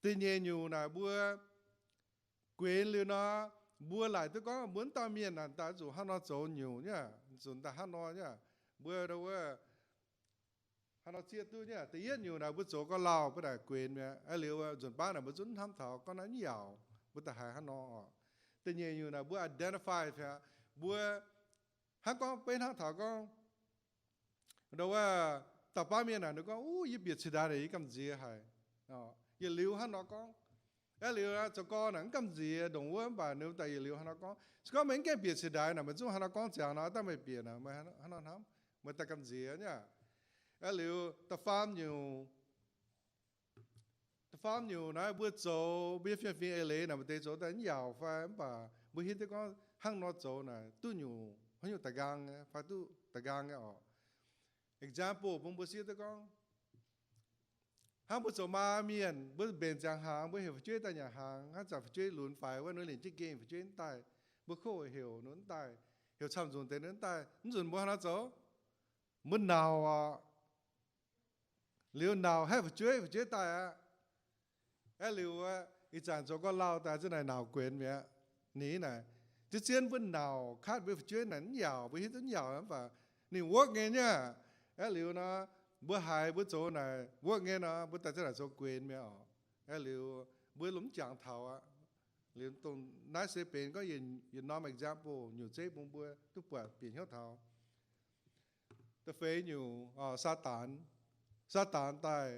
Da'nyeic nyungc naaic mbuo guenx liuz nor, mbuo laaic duqv gorngv mbuo mv dauh mienh naaic daaih zuqc hnangv nor zoux nyungc nyei, zuqc daaih hnangv nor nyei. Mbuo ndo wuov hnangv nor zieqv duqv nyei. Da'yietv nyungc naaic mbuo zoux gau lauh mbuo naaic guenx mi'aqv. Aeqv, liuz nzunc baav naaic mbuo zungv hnamv taux gorngv naaiv mv yaauc, mbuo daaih haiz hnangv nor oc. Da'nyeic nyungc naaic mbuo identify aqv, mbuo hnangv gorngv beiv hnangv taux gorngv ndo wuov dauh baav mienh naaic ninh gorngv, Uv, yie bieqc cingx daaih naaic yie gamh nziex haic. Yietc liuz hnangv nor gorngv. Aeqv, liuz zoux gau naaic mv gamh nziex ndongc wuov, mv baac ninh daaih yietc liuz hnangv nor gorngv. Se gorngv meih mv gaengh bieqc cingx daaih naaic meih zungv hnangv nor gorngv ziangx nor, daaih meih bieqc naaic meih hnangv nor hnamv, meih daaih gamh nziex nyei. Aeqv, liuz da'faam nyungc, da'faam nyungc naaiv mbuo zoux mbuo nyei fiem-fingx eix leiz naaic maaih deix zoux daaih mv yaauc fai, mv baac mbuo hiuv duqv gorngv hnangv nor zoux naaic duqv nyungc, haaix nyungc da'nqaang nyei fai duqv da'nqaang nyei oc. Example bun mbuo siev duqv gorngv, hnangv mbuo zoux maa mienh, mbuo mbenc ziangx hnaangx, mbuo heuc fu'jueiv daaih nyanc hnaangx, hnangv zanc fu'jueiv lunx faix wuov, ninh liemh jienv gengh fu'jueiv mv daaih, mbuo kov heuc ninh mv daaih, heuc camv nzunc deix ninh mv daaih, mv nzunc mbuo hnangv nor zoux, mbuo nauc oc. Liuz nauc haih fu'jueiv, fu'jueiv daaih aqv. Aeqv, liuz ih zanc zoux gau lauh daaih za'naaic nauc guenx mi'aqv. Ninh naaic, zien-zien mbuo nauc katv mbuo fu'jueiv naaic mv yaauc, mbuo hiuv duqv mv yaauc, mv baac ninh work nyei nyei. Aeqv, liuz nor, mbuo haiz mbuo zoux naaic work nyei nor, mbuo daaih za'naaic zoux guenx mi'aqv oc. Aeqv, liuz mbuo lomh mv jangx taux aqv. Liuz dongh naaiv se benx gorngv yietc norm example nyungc zeiv bun mbuo duqv buatc bieqc hnyouv taux. Da'feix nyungc, Saadaan. Saadaan daaih,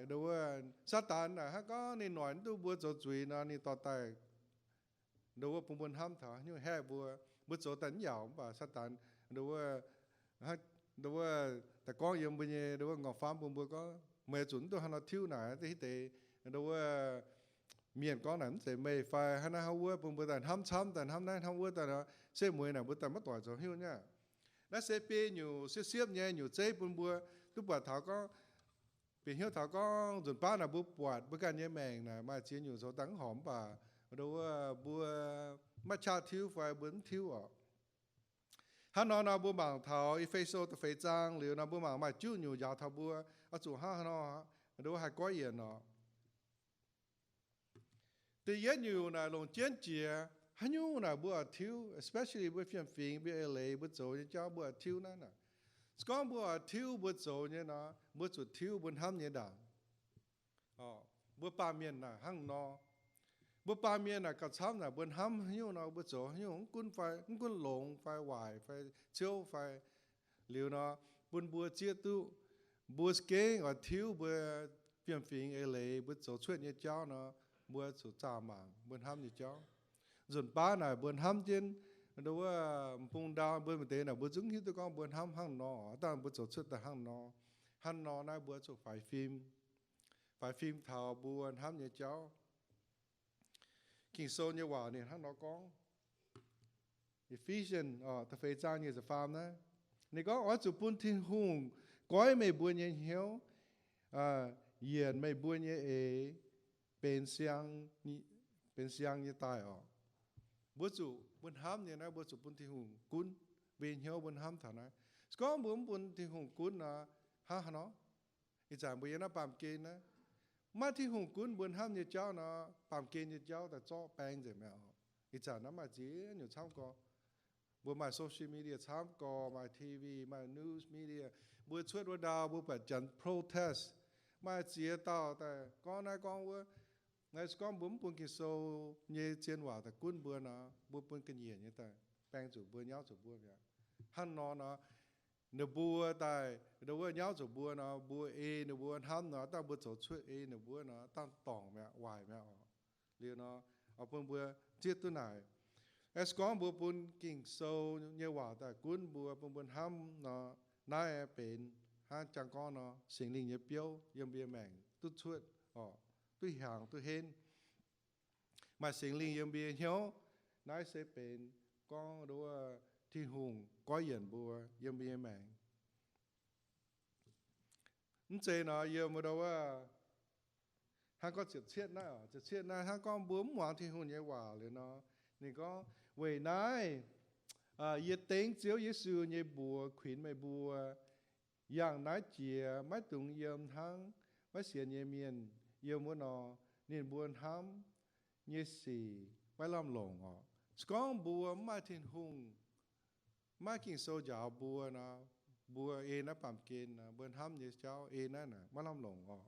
Saadaan naaic hnangv gorngv ninh noic mv duqv mbuo zoux zuiz nor, ninh dorh daaih ndo wuov bun mbuo hnamv taux haaix nyungc haeqv mbuo, mbuo zoux daaih mv yaauc, mv baac Saadaan ndo wuov, ndo wuov daaih gorngv yiem mbuo nyei ndo wuov nqorngv-famv bun mbuo gorngv, meih zuqc mv duqv hnangv nor tiuv naaic, da'hiuv deix ndo wuov mienh gorngv naaic mv zeiz meih fai hnangv naaiv hnangv wuov, bun mbuo daaih hnamv camv, daaih hnamv naaiv hnamv wuov daaih nor, se mueiz naaic mbuo daaih maiv doic zoux haaix nyungc nyei. Naaiv se biei nyungc siepv-siepv nyei nyungc zeiv bun mbuo duqv buatc taux gorngv, bieqc hnyouv taux gorngv nzunc baav naaic mbuo buatc mbuo ganh nyei maengc naaic maaih ziex nyungc zoux daaih mv horpc, mv baac ndo wuov mbuo maiv qaqv tiuv fai mbuo mv tiuv oc. Hnangv nor nor mbuo mangc taux E^fe^so da'feix zaang liuz nor, mbuo mangc maaih juqv nyungc njaaux taux mbuo oix zuqc hnangv haaix nor ndo wuov haih goiv yienc oc. Da'yietv nyungc naaic longc jienv jiex, haaix nyungc naaic mbuo oix tiuv, especially mbuo fiem-fingx, mbuo eix leiz, mbuo zoux nyei jauv mbuo oix tiuv naaiv naaic. Se gorngv mbuo oix tiuv mbuo zoux nyei nor, mbuo zuqc tiuv mbuo hnamv nyei ndaangc. Mbuo baamh mienh naaic hnangv nor. Mbuo baamh mienh naaic gauh camv naaic mbuo hnamv haaix nyungc nor, mbuo zoux haaix nyungc, mv gunv fai, mv gunv longx fai waaic fai ciouv fai liuz nor, bun mbuo zieqv duqv mbuo za'gengh oix tiuv mbuo fiem-fingx eix leiz, mbuo zoux cuotv nyei jauv nor, mbuo zuqc zaah mangc mbuo hnamv nyei jauv. Nzunc baav naaic mbuo hnamv jienv ndo wuov m'bung ndau, mbuo maaih deix naaic mbuo zungv hiuv duqv gorngv mbuo hnamv hnangv nor, dangh mbuo zoux cuotv daaih hnangv nor. Hnangv nor naaiv mbuo zuqc faix fim, faix fim taux mbuo hnamv nyei jauv. Ging-Sou nyei waac ninh hnangv nor gorngv, Ephesians da'feix zaang nyic ziepc faam naaiv, ninh gorngv, Oix zuqc bun Tin-Hungh goiv meih mbuo nyei hnyouv, yienc meih mbuo nyei eix benx siang, benx siang nyei daaih oc. Mbuo zuqc mbuo hnamv nyei naaiv, mbuo zuqc bun Tin-Hungh gunv mbuo nyei hnyouv, mbuo hnamv taux naaiv. Se gorngv mbuo mv bun Tin-Hungh gunv nor, hnangv haaix nor? Ih zanc mbuo yiem naaiv baamh gen naaiv, maiv Tin-Hungh gunv mbuo hnamv nyei jauv nor, baamh gen nyei jauv daaih zorqv baeng nzengc mi'aqv oc. Ih zanc naaiv maaih ziex nyungc camv gorx. Mbuo maaih social media camv gorx, maaih T V, maaih news media. Mbuo cuotv wuov ndau mbuo buatc janx protest, maaih ziex dauh daaih gorngv naaiv gorngv wuov. Naaiv se gorngv mbuo mv bun Ging-Sou nyei zien waac daaih gunv mbuo nor, mbuo bun ga'nyiec nyei daaih baeng zuqc mbuo, nyauv zuqc mbuo mi'aqv. Hnangv nor nor, ninh mbuo daaih ndo wuov nyauv zuqc mbuo nor, mbuo ei ninh mbuo hnamv nor, dangh mbuo zoux cuotv ei ninh mbuo nor, dangh dorngc mi'aqv, waaic mi'aqv oc. Liuz nor, oix bun mbuo zieqv duqv naaic. Se gorngv mbuo bun Ging-Sou nyei waac daaih gunv mbuo, bun mbuo hnamv nor, naaiv benx hnangv jangx gorngv nor, Singx Lingh nyei biouv yiem mbuo nyei maengc duqv cuotv, duqv hiaangx duqv henv. Maaih Singx Lingh yiem mbuo nyei hnyouv, naaiv se benx gorngv nduov Tin-Hungh goiv yienc mbuo yiem mbuo nyei maengc. Mv zeiz nor yiem wuov, hnangv gorngv ziepc cietv naaiv, ziepc cietv naaiv hnangv gorngv mbuo mv muangx Tin-Hungh nyei waac liuz nor, ninh gorngv, weic naaiv yie dengv Ziouv Yesu nyei mbuox kuinx meih mbuo, yangh naaiv jiex maiv dungx yiem hnangv maiv sienx nyei mienh yiem wuov nor, ninh mbuo hnamv nyei sic maiv lamh longc orqc. Se gorngv mbuo mv maaih Tin-Hungh, maiv Ging-Sou njaaux mbuo nor, mbuo ei naaiv baamh gen nor, mbuo hnamv nyei jauv ei naaiv naaic maiv lamh longc orqc.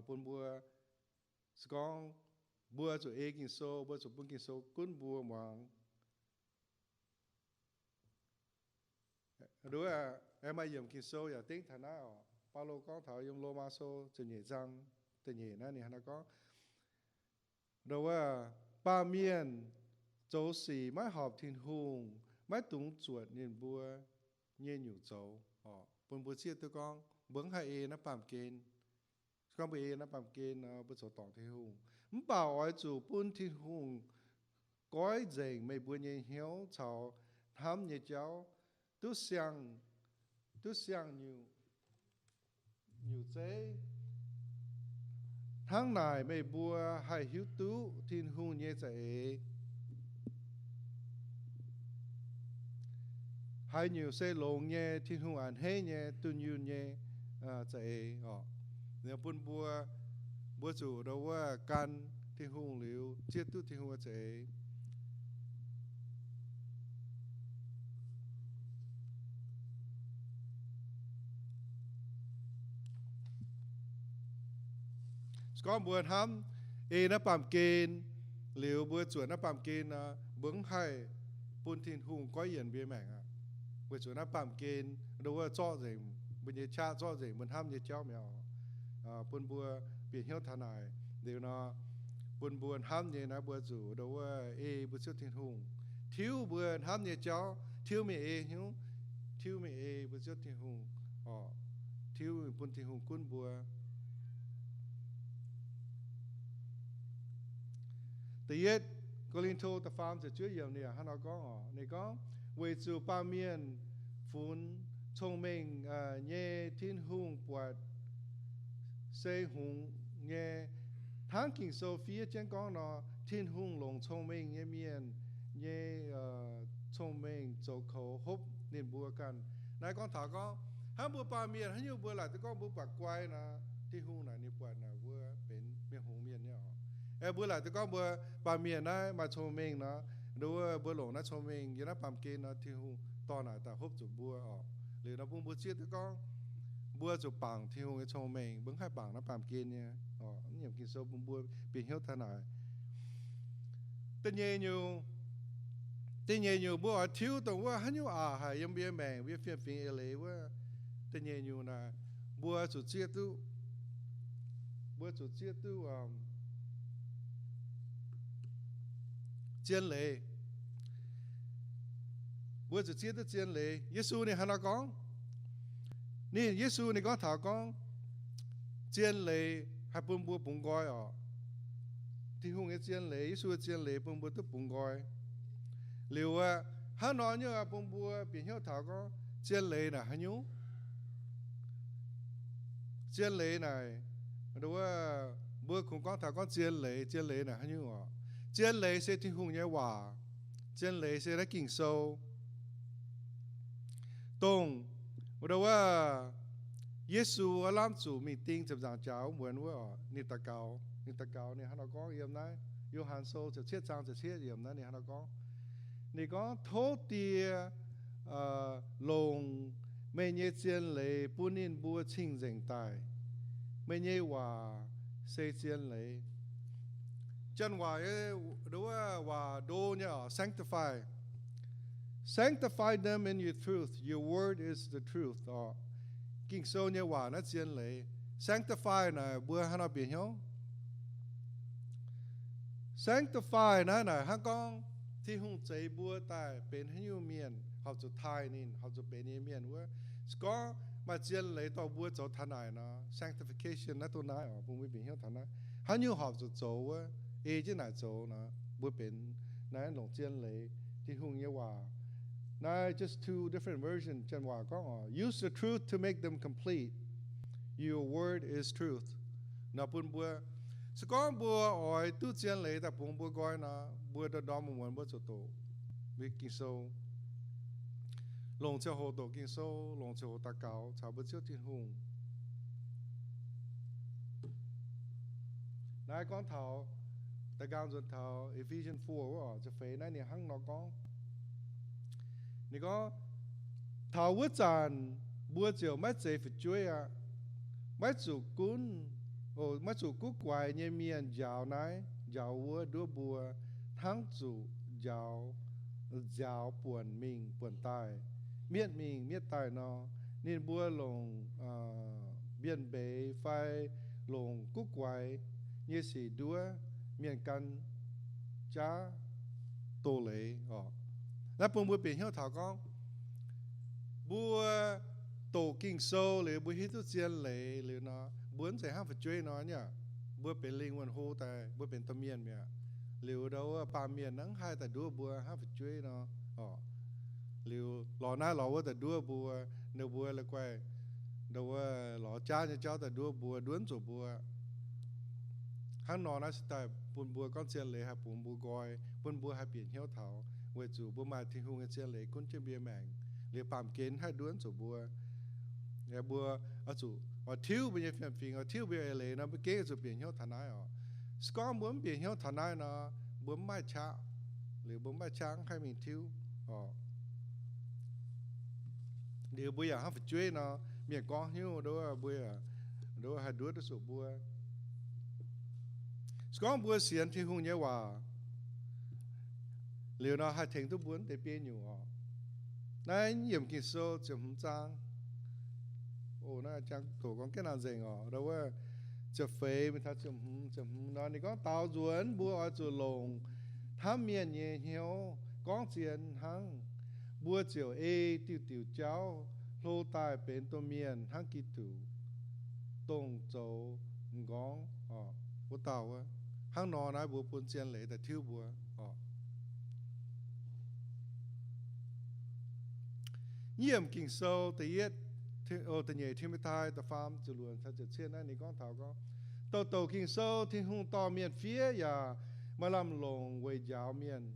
Bun mbuo, se gorngv mbuo zuqc ei Ging-Sou, mbuo zuqc bun Ging-Sou gunv mbuo muangx. Nduov, aengx maaih yiemc Ging-Sou yaac dengv taux naaiv orqc. Baulo gorngv taux yiem Lomaa Sou ziepc nyeic zaang da'nyeic naaiv ninh hnangv naaiv gorngv, nduov, baamh mienh zoux sic maiv horpc Tin-Hungh, maiv dungx zuotc ninh mbuo nyei nyungc zoux orqc. Bun mbuo zieqv duqv gorngv mbuo mv haih ei naaiv baamh gen. Se gorngv mbuo ei naaiv baamh gen nor, mbuo zoux dorngc Tin-Hungh. Mv baac oix zuqc bun Tin-Hungh goiv nzengc meih mbuo nyei hnyouv caux hnamv nyei jauv duqv siang, duqv siang nyungc, nyungc zeiv. Hnangv naaic meih mbuo haih hiuv duqv Tin-Hungh nyei za'eix haaix nyungc se longx nyei, Tin-Hungh a'hneiv nyei, dunh yunh nyei za'eix orqc. Bun mbuo, mbuo zuqc nduov gan Tin-Hungh liuz zieqv duqv Tin-Hungh nyei za'eix. Se gorngv mbuo hnamv ei naaiv baamh gen liuz, mbuo zuotc naaiv baamh gen nor, mbuo mv haih bun Tin-Hungh goiv yienc mbuo nyei maengc aqv. Weic zuqc naaiv baamh gen nduov zorqv nzengc mbuo nyei qaqv, zorqv nzengc mbuo hnamv nyei jauv mi'aqv. Bun mbuo bieqc hnyouv taux naaic liuz nor, bun mbuo hnamv nyei naaiv mbuo zuqc nduov ei mbuo Ziouv Tin-Hungh, tiuv mbuo hnamv nyei jauv, tiuv mingh ei hnyouv, tiuv mingh ei mbuo Ziouv Tin-Hungh orqc, tiuv bun Tin-Hungh gunv mbuo. Da'yietv Ko^lin^to da'faam ziepc juov yiemc ninh hnangv nor gorngv orqc. Ninh gorngv, weic zuqc baamh mienh funx cong-mengh nyei Tin-Hungh buatc se hngongx nyei, hnangv Ging-Sou fiev jienv gorngv nor, Tin-Hungh longc cong-mengh nyei mienh nyei cong-mengh zoux koux hopv ninh mbuo ganh. Naaiv gorngv taux gorngv hnangv mbuo baamh mienh haaix nyungc mbuo laaic duqv gorngv mbuo buatc guai nor, Tin-Hungh naaic ninh buatc naaic mbuo benx mienh hngongx mienh nyei orqc. Aeqv, mbuo laaic duqv gorngv mbuo baamh mienh naaiv maaih cong-mengh nor, nduov mbuo longc naaiv cong-mengh yiem naaiv baamh gen nor, Tin-Hungh dorh naaic daaih hopv zuqc mbuo orqc. Liuz nor bun mbuo zieqv duqv gorngv mbuo zuqc bangc Tin-Hungh nyei cong-mengh, mbuo mv haih bangc naaiv baamh gen nyei. Nyiemc Ging-Sou bun mbuo bieqc hnyouv taux naaic. Da'nyeic nyungc, da'nyeic nyungc mbuo oix tiuv dongh wuov haaix nyungc aqc haic yiem mbuo nyei maengc, mbuo nyei fiem-fingx eix leiz wuov. Da'nyeic nyungc naaic, mbuo zuqc zieqv duqv, mbuo zuqc zieqv duqv zien leiz. Mbuo zuqc zieqv duqv zien leiz. Yesu ninh haaix nor gorngv? Ninh, Yesu ninh gorngv taux gorngv, zien leiz haih bun mbuo bungx nqoi orqc. Tin-Hungh nyei zien leiz, Yesu nyei zien leiz bun mbuo duqv bungx nqoi. Liuz aqv, hnangv nor nyei bun mbuo bieqc hnyouv taux gorngv zien leiz naaic haaix nyungc? Zien leiz naaic, nduov, mbuo kungx gorngv taux gorngv zien leiz, zien leiz naaic haaix nyungc orqc? Zien leiz se Tin-Hungh nyei waac. Zien leiz se naaiv Ging-Sou. Dongh, nduov, Yesu wuov lamh zuqc mingh ding ziepc nzaangc jaax wuov muonz wuov orqc, ninh daux gaux, ninh daux gaux ninh hnangv nor gorngv yiem naaiv Yo^han Sou ziepc cietv zaang ziepc cietv yiemc naaiv ninh hnangv nor gorngv. Ninh gorngv, tov Die longc meih nyei zien leiz bun ninh mbuo cing-nzengc daic. Meih nyei waac se zien leiz. Janx waac, nduov, waac ndo nyei orqc, sanctify. Sanctify them in your truth. Your word is the truth orqc. Ging-Sou nyei waac naaiv zien leiz. Sanctify naaic mbuo haaix nor bieqc hnyouv? Sanctify naaiv naaic hnangv gorngv Tin-Hungh zeix mbuo daaih benx haaix nyungc mienh, horpc zuqc taaih ninh, horpc zuqc benx ninh nyei mienh wuov. Se gorngv maaih zien leiz dorh mbuo zoux taux naaic nor, sanctification naaiv duqv naaiv oc, bun mbuo bieqc hnyouv taux naaiv. Haaix nyungc horpc zuqc zoux wuov, ei jienv naaic zoux nor, mbuo benx naaiv longc zien leiz, Tin-Hungh nyei waac. Naaiv just two different version. Janx waac gorngv oc, use the truth to make them complete. Your word is truth. Nor bun mbuo, se gorngv mbuo oix duqv zien leiz daaih bungx mbuo nqoi nor, mbuo ndorm ndorm muonz muonz mbuo zuqc doqc Ging-Sou. Longc ziangh hoc doqc Ging-Sou, longc ziangh hoc daux gaux caux mbuo Ziouv Tin-Hungh. Naaiv gorngv taux, da'nqaang nzuonx taux Ephesians four wuov, ziepc feix naaiv ninh hnangv nor gorngv. Ninh gorngv, taux wuov zanc mbuo ziouc maiv zeiz fu'jueiv aqv. Maiv zuqc gunv, o, maiv zuqc guv guaix nyei mienh njaaux naaiv njaaux wuov nduov mbuo, hnangv zuqc njaaux, nziaaux buonc mingh buonc daaih, mietv mingh mietv daaih nor. Ninh mbuo longc, aa, mbienv mbeix fai longc guv guaix nyei sic nduov mienh gan jaav doz leiz oc. Naaiv bun mbuo bieqc hnyouv taux gorngv, mbuo doqc Ging-Sou liuz mbuo hiuv duqv zien leiz liuz nor, mbuo maiv zeiz hnangv fu'jueiv nor nyei. Mbuo benx lingh wuonh hlo daaih, mbuo benx domh mienh mi'aqv. Liuz ndau wuov baamh mienh maiv haih daaih nduov mbuo hnangv fu'jueiv nor oc. Liuz lorz naaiv lorz wuov daaih nduov mbuo, ninh mbuo la'guaih ndau wuov lorz jaav nyei jauv daaih nduov mbuo, nduov mv zuqc mbuo. Hnangv nor naaiv se daaih bun mbuo gorngv zien leiz haih bungx mbuo nqoi, bun mbuo haih bieqc hnyouv taux, weic zuqc mbuo maaih Tin-Hungh nyei zien leiz gunv jienv mbuo nyei maengc, liuz baamh gen haih nduov mv zuqc mbuo. Mbuo oix zuqc oix tiuv mbuo nyei fiem-fingx, oix tiuv mbuo nyei eix leiz nor, mbuo gengh oix zuqc bieqc hnyouv taux naaiv oc. Se gorngv mbuo mv bieqc hnyouv taux naaiv nor, mbuo mv maaih qaqv, liuz mbuo mv maaih qaqv mv haih mingh tiuv oc. Liuz mbuo yaac hnangv fu'jueiv nor, mienh gorngv haaix nyungc mbuo, mbuo haih nduov duqv zuqc mbuo. Se gorngv mbuo sienx Tin-Hungh nyei waac liuz nor, haih tengx duqv mbuo mv deix biei nyungc oc. Naaiv yiem Ging-Sou ziepc hmz zaang, o, naaiv jang doqc gorngv jienv naaiv nzengc oc, ndau wuov ziepc feix mingh taux ziepc hmz, ziepc hmz nor ninh gorngv, daaux nzuonx mbuo oix zuqc longc hnamv mienh nyei hnyouv gorngv zien hnangv. Mbuo ziouc ei diuh diuc jauv hlo daaih benx domh mienh hnangv Giduc, dongh zoux m'nqorngv wuov dauh wuov. Hnangv nor naaiv mbuo bun zien leiz daaih tiuv mbuo oc. Yiem Ging-Sou da'yietv, da'nyeic Ti^mo^tai da'faam ziepc luoqc caux ziepc cietv naaiv ninh gorngv taux gorngv, douc douc Ging-Sou Tin-Hungh dorh mienh fiev yaac maaih lamh longc weic njaaux mienh,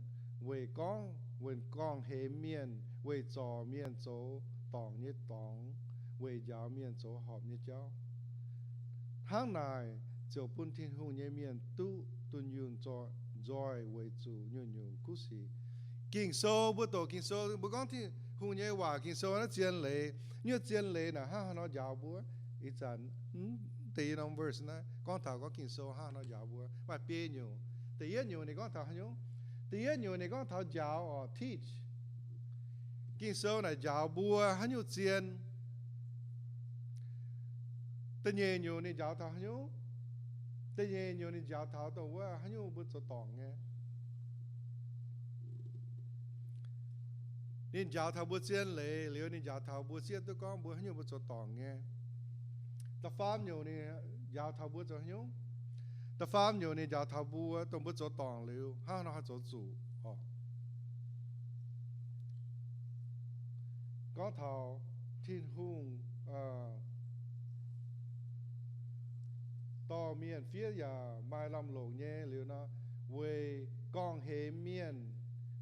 weic gorngv, weic gorngv-hemx mienh, weic zorc mienh zoux dorngc nyei dorngx, weic njaaux mienh zoux horpc nyei jauv. Hnangv naaic ziouc bun Tin-Hungh nyei mienh duqv dunh yunh nzoih weic zuqc nyungc-nyungc kuv sic. Ging-Sou, mbuo doqc Ging-Sou, mbuo gorngv Tin-Hungh nyei waac, Ging-Sou naaiv zien leiz. Nyuoqv zien leiz naaic hnangv haaix nor njaaux mbuo? Ih zanc mv deix norm verse naaiv gorngv taux gorngv Ging-Sou hnangv haaix nor njaaux mbuo maaih biei nyungc. Da'yietv nyungc ninh gorngv taux haaix nyungc? Da'yietv nyungc ninh gorngv taux njaaux oc, teach. Ging-Sou naaic njaaux mbuo haaix nyungc zien. Da'nyeic nyungc ninh njaaux taux haaix nyungc? Da'nyeic nyungc ninh njaaux taux dongh wuov haaix nyungc mbuo zoux dorngc nyei. Ninh njaaux taux mbuo zien leiz liuz, ninh njaaux taux mbuo zieqv duqv gorngv mbuo haaix nyungc mbuo zoux dorngc nyei. Da'faam nyungc ninh njaaux taux mbuo zoux haaix nyungc? Da'faam nyungc ninh njaaux taux mbuo dongh mbuo zoux dorngc liuz hnangv haaix nor haih zoux zuqc oc. Gorngv taux Tin-Hungh dorh mienh fiev yaac maaih lamh longc nyei liuz nor, weic gorngv-hemx mienh,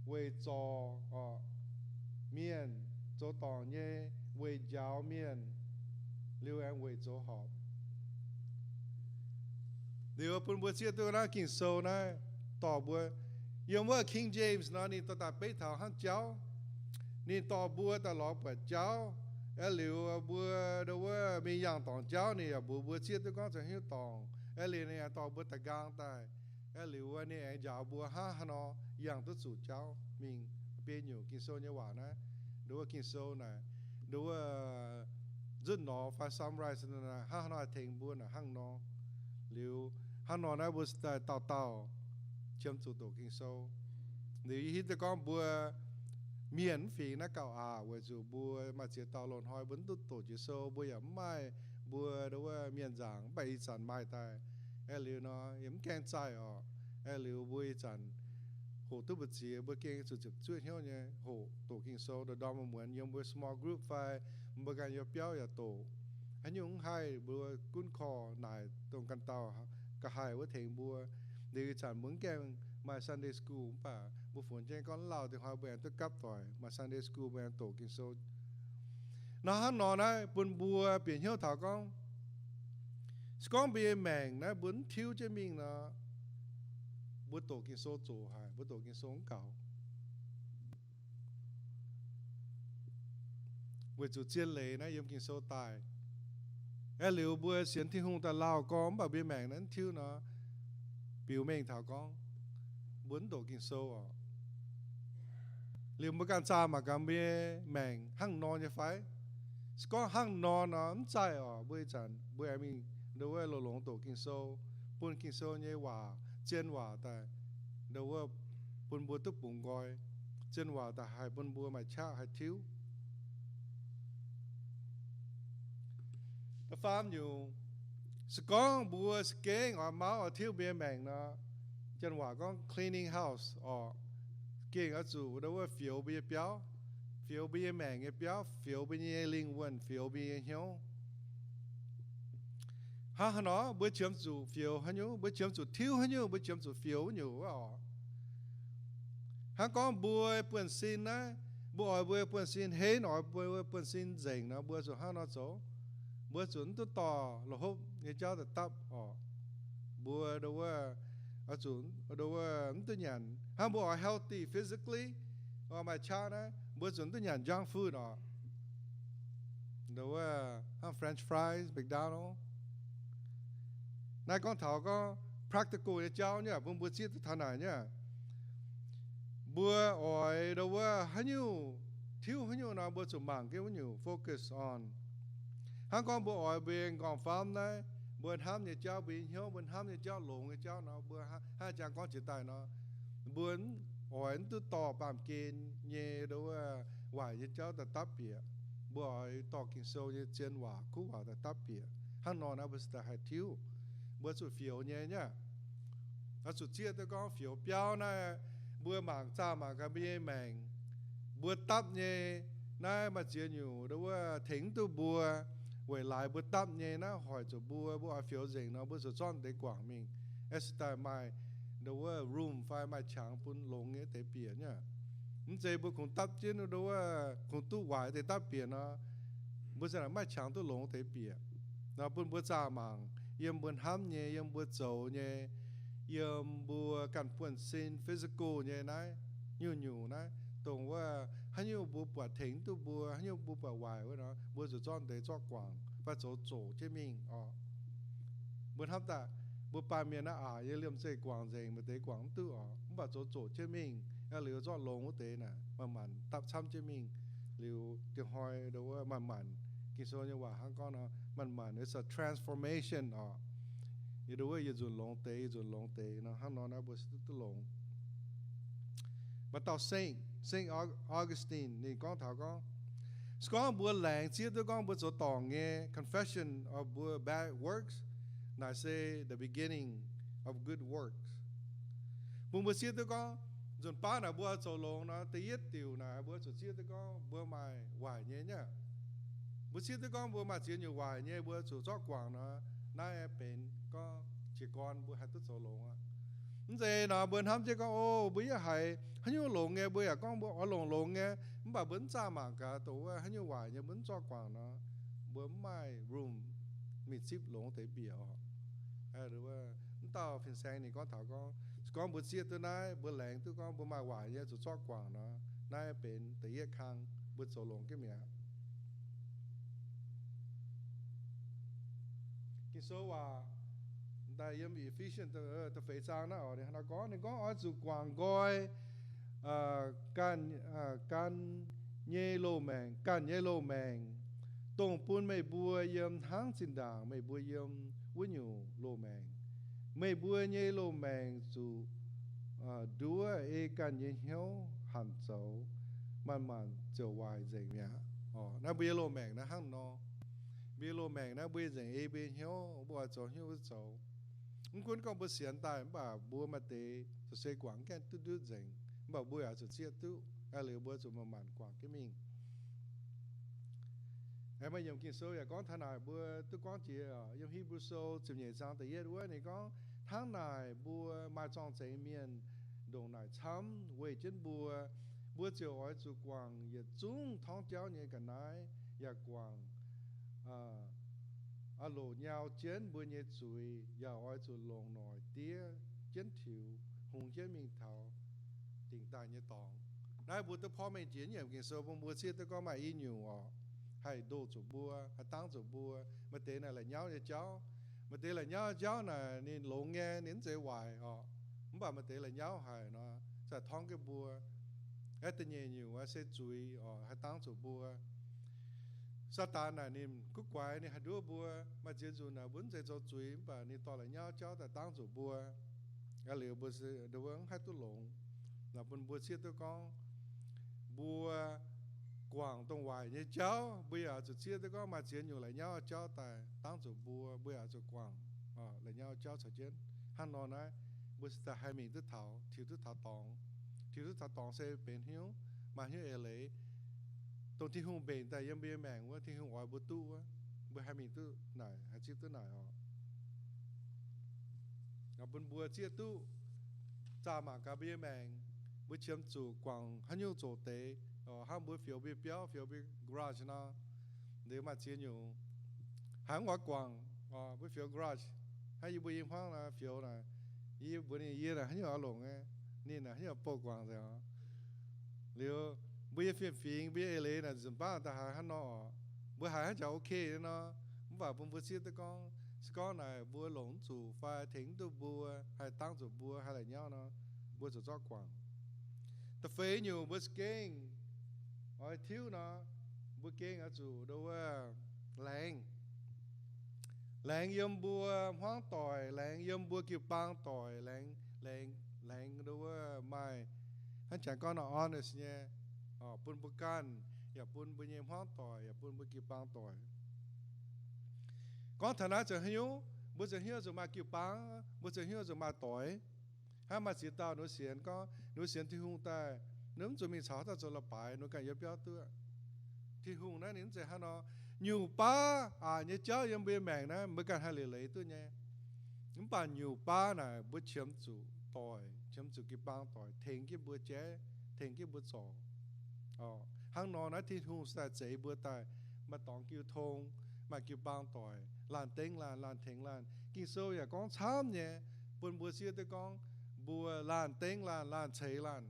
weic zorc mienh zoux dorngc nyei, weic njaaux mienh, liuz aengx weic zoux horpc. Liuz bun mbuo zieqv duqv naaiv Ging-Sou naaiv dorh mbuo, yiem wuov King James nor ninh dorh daaih beiv taux hnangv jauv. Ninh dorh mbuo daaih lorz buatc jauv, aeqv, liuz mbuo ndo wuov mingh yangh dorngc jauv ninh yaac mbuox mbuo zieqv duqv gorngv zoux haaix nyungc dorngc. Aeqv, liuz ninh aengx dorh mbuo da'nqaang daaih. Aeqv, liuz wuov ninh aengx njaaux mbuo hnangv haaix nor yangh duqv zuqc jauv mingh. Biei nyungc Ging-Sou nyei waac naaiv, ndo wuov Ging-Sou naaic, ndo wuov nzutv norx fai summarize naaic hnangv haaix nor haih tengx mbuo naaic hnangv nor. Liuz hnangv nor naaiv mbuo daaih dauh dauh qiemx zuqc doqc Ging-Sou. Liuz yie hiuv duqv gorngv mbuo mienh mv fingx naaiv gauh aqc, weic zuqc mbuo maaih ziex dauh loz-hnoi mbuo mv duqv doqc Ging-Sou, mbuo yaac mv maaih mbuo ndo wuov mienh nzaangc, mv baac ih zanc maaih daaih. Aengx liuz nor, yie mv gaengh zaih oc. Aengx liuz mbuo ih zanc hoqc duqv mbu'ziex, mbuo gengh zuqc ziepc zuoqv hnyouv nyei hoqc doqc Ging-Sou, ndorm-ndorm muonz yiem mbuo small group fai mbuo ganh yiem biauv yaac doqc. Haaix nyungc mv haih mbuo gunv korv naaic dongh ganh dauh ga'haih wuov tengx mbuo. Liuz ih zanc mbuo mv gaengh maaih Sunday school, mv baac mbuo funx jienv gorngv lauh deix hnoi mbuo aengx duqv gapv doic maaih Sunday school, mbuo aengx doqc Ging-Sou. Nor hnangv nor naaiv bun mbuo bieqc hnyouv taux gorngv, se gorngv mbuo nyei maengc naaiv mbuo mv tiuv jienv mingh nor, mbuo doqc Ging-Sou zoqc haic, mbuo doqc Ging-Sou mv gaux. Weic zuqc zien leiz naaiv yiem Ging-Sou daaih. Aengx liuz mbuo sienx Tin-Hungh daaih lauh gorngv, mv baac mbuo nyei maengc naaiv mv tiuv nor, biux mengh taux gorngv mbuo mv doqc Ging-Sou oc. Liuz mbuo ganh zaah mangc gaax mbuo nyei maengc hnangv nor nyei fai? Se gorngv hnangv nor nor mv zaih oc, mbuo ih zanc mbuo aengx mingh ndo wuov longx-longx doqc Ging-Sou, bun Ging-Sou nyei waac, zien waac daaih, ndo wuov bun mbuo duqv bungx nqoi. Zien waac daaih haih bun mbuo maaih qaqv haih tiuv. Da'faam nyungc, se gorngv mbuo za'gengh oix mauv oix tiuv mbuo nyei maengc nor, janx waac gorngv cleaning house oc. Gengh oix zuqc ndo wuov fioux mbuo nyei biauv, fioux mbuo nyei maengc nyei biauv, fioux mbuo nyei lingh wuonh, fioux mbuo nyei hnyouv. Hnangv haaix nor mbuo qiemx zuqc fioux haaix nyungc, mbuo qiemx zuqc tiuv haaix nyungc, mbuo qiemx zuqc fioux wuov nyungc wuov oc. Hnangv gorngv mbuo buonv-sin naaiv, mbuo oix mbuo buonv-sin henv, oix mbuo buonv-sin nzengc nor, mbuo zuqc hnangv nor zoux. Mbuo zuqc mv duqv dorh la'hopv nyei jauv daaih dapv oc. Mbuo ndo wuov, zuqc ndo wuov mv duqv nyanc. Hnangv mbuo oix healthy physically, oix maaih qaqv naaiv, mbuo zuqc mv duqv nyanc junk food oc. Ndo wuov hnangv French fries, McDonald. Naaiv gorngv taux gorngv practical nyei jauv nyei, bun mbuo zieqv duqv taux naaic nyei. Mbuo oix ndo wuov haaix nyungc, tiuv haaix nyungc nor, mbuo zuqc mangc jienv wuov nyungc focus on. Hnangv gorngv mbuo oix mbuo nyei nqorngv-famv naaiv, mbuo hnamv nyei jauv, mbuo nyei hnyouv, mbuo hnamv nyei jauv, longx nyei jauv nor, mbuo hnangv, hnangv jangx gorngv jiex daaih nor, mbuo oix mv duqv dorh baamh gen nyei ndo wuov waaic nyei jauv daaih dapv bieqc. Mbuo oix dorh Ging-Sou nyei zien waac, kuv waac daaih dapv bieqc. Hnangv nor naaiv mbuo se daaih haih tiuv. Mbuo zuqc fioux nyei nyei. Oix zuqc zieqv duqv gorngv fioux biauv naaiv, mbuo mangc zaah mangc gaax mbuo nyei maengc, mbuo dapv nyei naaiv maaih ziex nyungc ndo wuov tengx mv duqv mbuo, weic laaix mbuo dapv nyei naaiv hoic zuqc mbuo, mbuo oix fioux nzengc nor, mbuo zuqc zorqv deix guangc mingh. Aa, se daaih maaih ndo wuov room fai maaih qangx bun longx nyei deix bieqc nyei. Mv zeiz mbuo kungx dapv jienv ndo wuov kungx duqv waaic deix dapv bieqc nor, mbuo za'gengh maiv qangx duqv longx deix bieqc. Nor bun mbuo zaah mangc yiem mbuo hnamv nyei, yiem mbuo zoux nyei, yiem mbuo ganh buonv-sin physical nyei naaiv, nyungc-nyungc naaiv, dongh wuov haaix nyungc mbuo buatc tengx duqv mbuo, haaix nyungc mbuo buatc waaic wuov nor, mbuo zuqc zorqv deix zorqv guangc fai zoux zoqc jienv mingh oc. Mbuo hnamv daaih mbuo baamh mienh naaiv aqc nyei liemh zeih guangc nzengc, maaih deix guangc mv duqv oc. Mv baac zoux zoqc jienv mingh, aengx liuz zorqv longx wuov deix naaic, manc-manc dapv camv jienv mingh. Liuz dieh hnoi ndo wuov manc-manc, Ging-Sou nyei waac hnangv gorngv nor, manc-manc, it's a transformation oc. Yie ndo wuov yie nzunc longx deix, yie nzunc longx deix nor, hnangv nor naaiv mbuo se duqv duqv longx. Maaih dauh Saint, Saint Au-, Augustine ninh gorngv taux gorngv, se gorngv mbuo laengz zieqv duqv gorngv mbuo zoux dorngc nyei, confession of mbuo bad works, naaic se the beginning of good works. Bun mbuo zieqv duqv gorngv nzunc baav naaic mbuo zoux longx nor, da'yietv diuc naaic mbuo zuqc zieqv duqv gorngv mbuo maaih waaic nyei nyei. Mbuo zieqv duqv gorngv mbuo maaih ziex nyungc waaic nyei, mbuo zuqc zorqv guangc nor, naaiv benx gorngv jiez gorn mbuo haih duqv zoux longx aqv. Mv zeiz nor mbuo hnamv jienv gorngv, o, mbuo yaac haiz haaix nyungc longx nyei, mbuo yaac gorngv mbuo oix longx-longx nyei, mv baac mbuo mv zaah mangc gaax dongh wuov haaix nyungc waaic nyei mbuo mv zorqv guangc nor, mbuo mv maaih room mingh zipv longx deix bieqc oc. Mv dauh fin-saeng ninh gorngv taux gorngv, se gorngv mbuo zieqv duqv naaiv, mbuo laengz duqv gorngv mbuo maaih waaic nyei zuqc zorqv guangc nor, naaiv benx da'yietv kang mbuo zoux longx jienv mi'aqv. Ging-Sou waac daaih yiem Ephesians da'feix zaang naaiv oc, ninh hnangv naaiv gorngv, ninh gorngv, oix zuqc guangc nqoi ganh, ganh nyei loz-maengc, ganh nyei loz-maengc, dongh bun meih mbuo yiem hnangv zinh ndaangc meih mbuo yiem wuov nyungc loz-maengc. Meih mbuo nyei loz-maengc zuqc nduov ei ganh nyei hnyouv hanc zoux. manc-manc ziouc waaic nzengc mi'aqv. Naaiv mbuo nyei loz-maengc naaiv hnangv nor. Mbuo nyei loz-maengc naaiv mbuo nzengc ei mbuo nyei hnyouv, mbuo oix zoux hnyouv mbuo zoux. Mv gunv gorngv mbuo sienx daaih mv baac mbuo maaih deix zoux se guangc gaengh duqv ndutv nzengc, mv baac mbuo yaac zuqc zieqv duqv, aa, liuz mbuo zuqc manc-manc guangc jienv mingh. Aengx maaih yiemc Ging-Sou yaac gorngv taux naaic, mbuo duqv gorngv jiex yiem Hipv^lu Sou ziepc nyeic zaang da'yietv wuov, ninh gorngv, hnangv naaic mbuo maaih zorng-zengx mienh ndongc naaic camv weih jienv mbuo, mbuo ziouc oix zuqc guangc yietc zungv torngv jauv nyei ga'naaiv, yaac guangc a'loc nyau jienv mbuo nyei zuiz, yaac oix zuqc longc noic diev jienv tiux, hungx jienv mingh taux dingc daaih nyei dorngx. Naaiv mbuo duqv porv mengh jiex yiemc Ging-Sou bun mbuo zieqv duqv gorngv maaih i nyungc orqc, haih ndoh zuqc mbuo, haih dangv zuqc mbuo. Maaih deix naaic la'nyauv nyei jauv. Maaih deix la'nyauv nyei jauv naaic ninh longx nyei, ninh mv zeiz waaic orqc. Mv baac maaih deix la'nyauv haic nor, za'gengh torngv jienv mbuo. Aeqv, da'nyeic nyungc se zuiz orqc, haih dangv zuqc mbuo. Saadaan naaic ninh guv guaix, ninh haih nduov mbuo. Maaih ziex nzunc naaic mbuo mv zeiz zoux zuiz, mv baac ninh dorh la'nyauv jauv daaih dangv zuqc mbuo. Aa, liuz mbuo mv haih duqv longx. Naaic bun mbuo zieqv duqv gorngv mbuo guangc dongh waaic nyei jauv, mbuo yaac zuqc zieqv duqv gorngv maaih ziex nyungc la'nyauv jauv daaih dangv zuqc mbuo, mbuo yaac zuqc guangc la'nyauv jauv caux jienv. Hnangv nor naaiv, mbuo se daaih haih mingh duqv taux, tiux duqv taux dorngx. Tiux duqv taux dorngx se benx hnyouv, maaih hnyouv eix leiz, dongh Tin-Hungh mbenc daaih yiem mbuo nyei maengc wuov, Tin-Hungh oix mbuo duqv wuov, mbuo haih mingh duqv naaic, haih zipv duqv naaic orqc. Bun mbuo zieqv duqv zaah mangc gaax mbuo nyei maengc, mbuo qiemx zuqc guangc haaix nyungc zoqc deix, hnangv mbuo fioux mbuo nyei biauv, fioux mbuo nyei garage nor, liuz maaih ziex nyungc, haiz mv oix guangc, mbuo fioux garage, hnangv yie mbuo i hmuangv naaic fioux naaic, yie mbuox ninh yie naaic haaix nyungc oix longc, ninh naaic haaix nyungc bouh guangc nzengc. Liuz mbuo nyei fiem-fingx, mbuo nyei eix leiz naaic nzunc baav daaih haiz hnangv nor, mbuo haiz hnangv jaax ok nyei nor, mv baac bun mbuo zieqv duqv gorngv, se gorngv naaic mbuo longc mv zuqc fai tengx mv duqv mbuo, haih dangv zuqc mbuo, haih la'nyauv nor, mbuo zuqc zorqv guangc. Da'feix nyungc mbuo za'gengh oix tiuv nor, mbuo gengh oix zuqc ndo wuov laengz. Laengz yiem mbuo hmuangv doic, laengz yiem mbuo jiu-baang doic, laengz, laengz, laengz ndo wuov maaih hnangv jangx gorngv nor honest nyei, bun mbuo ganh, yaac bun mbuo nyei hmuangv doic, yaac bun mbuo jiu-baang doic. Gorngv taux naaiv zoux haaix nyungc, mbuo zoux haaix nyungc zuqc maaih jiu-baang, mbuo zoux haaix nyungc zuqc maaih doic. Hnangv maaih ziex dauh ninh sienx gorngv, ninh sienx Tin-Hungh daaih, ninh mv zuqc mingh caux haaix dauh zoux la'baaix, ninh ganh yiem biauv duqv. Tin-Hungh naaiv ninh mv zeiz hnangv nor. Nyungc baav aqc nyei jauv yiem mbuo nyei maengc naaiv mbuo ganh haih leiz leiz duqv nyei. Mv baac nyungc baav naaic mbuo qiemx zuqc doic, qiemx zuqc jiu-baang doic tengx jienv mbuo jaiv, tengx jienv mbuo zorc. Hnangv nor naaiv Tin-Hungh se daaih zeix mbuo daaih maaih dorngx jiu tong, maaih jiu-baang doic, laanh dengv laanh, laanh tengx laanh. Ging-Sou yaac gorngv camv nyei, bun mbuo zieqv duqv gorngv mbuo laanh dengv laanh, laanh ceix laanh,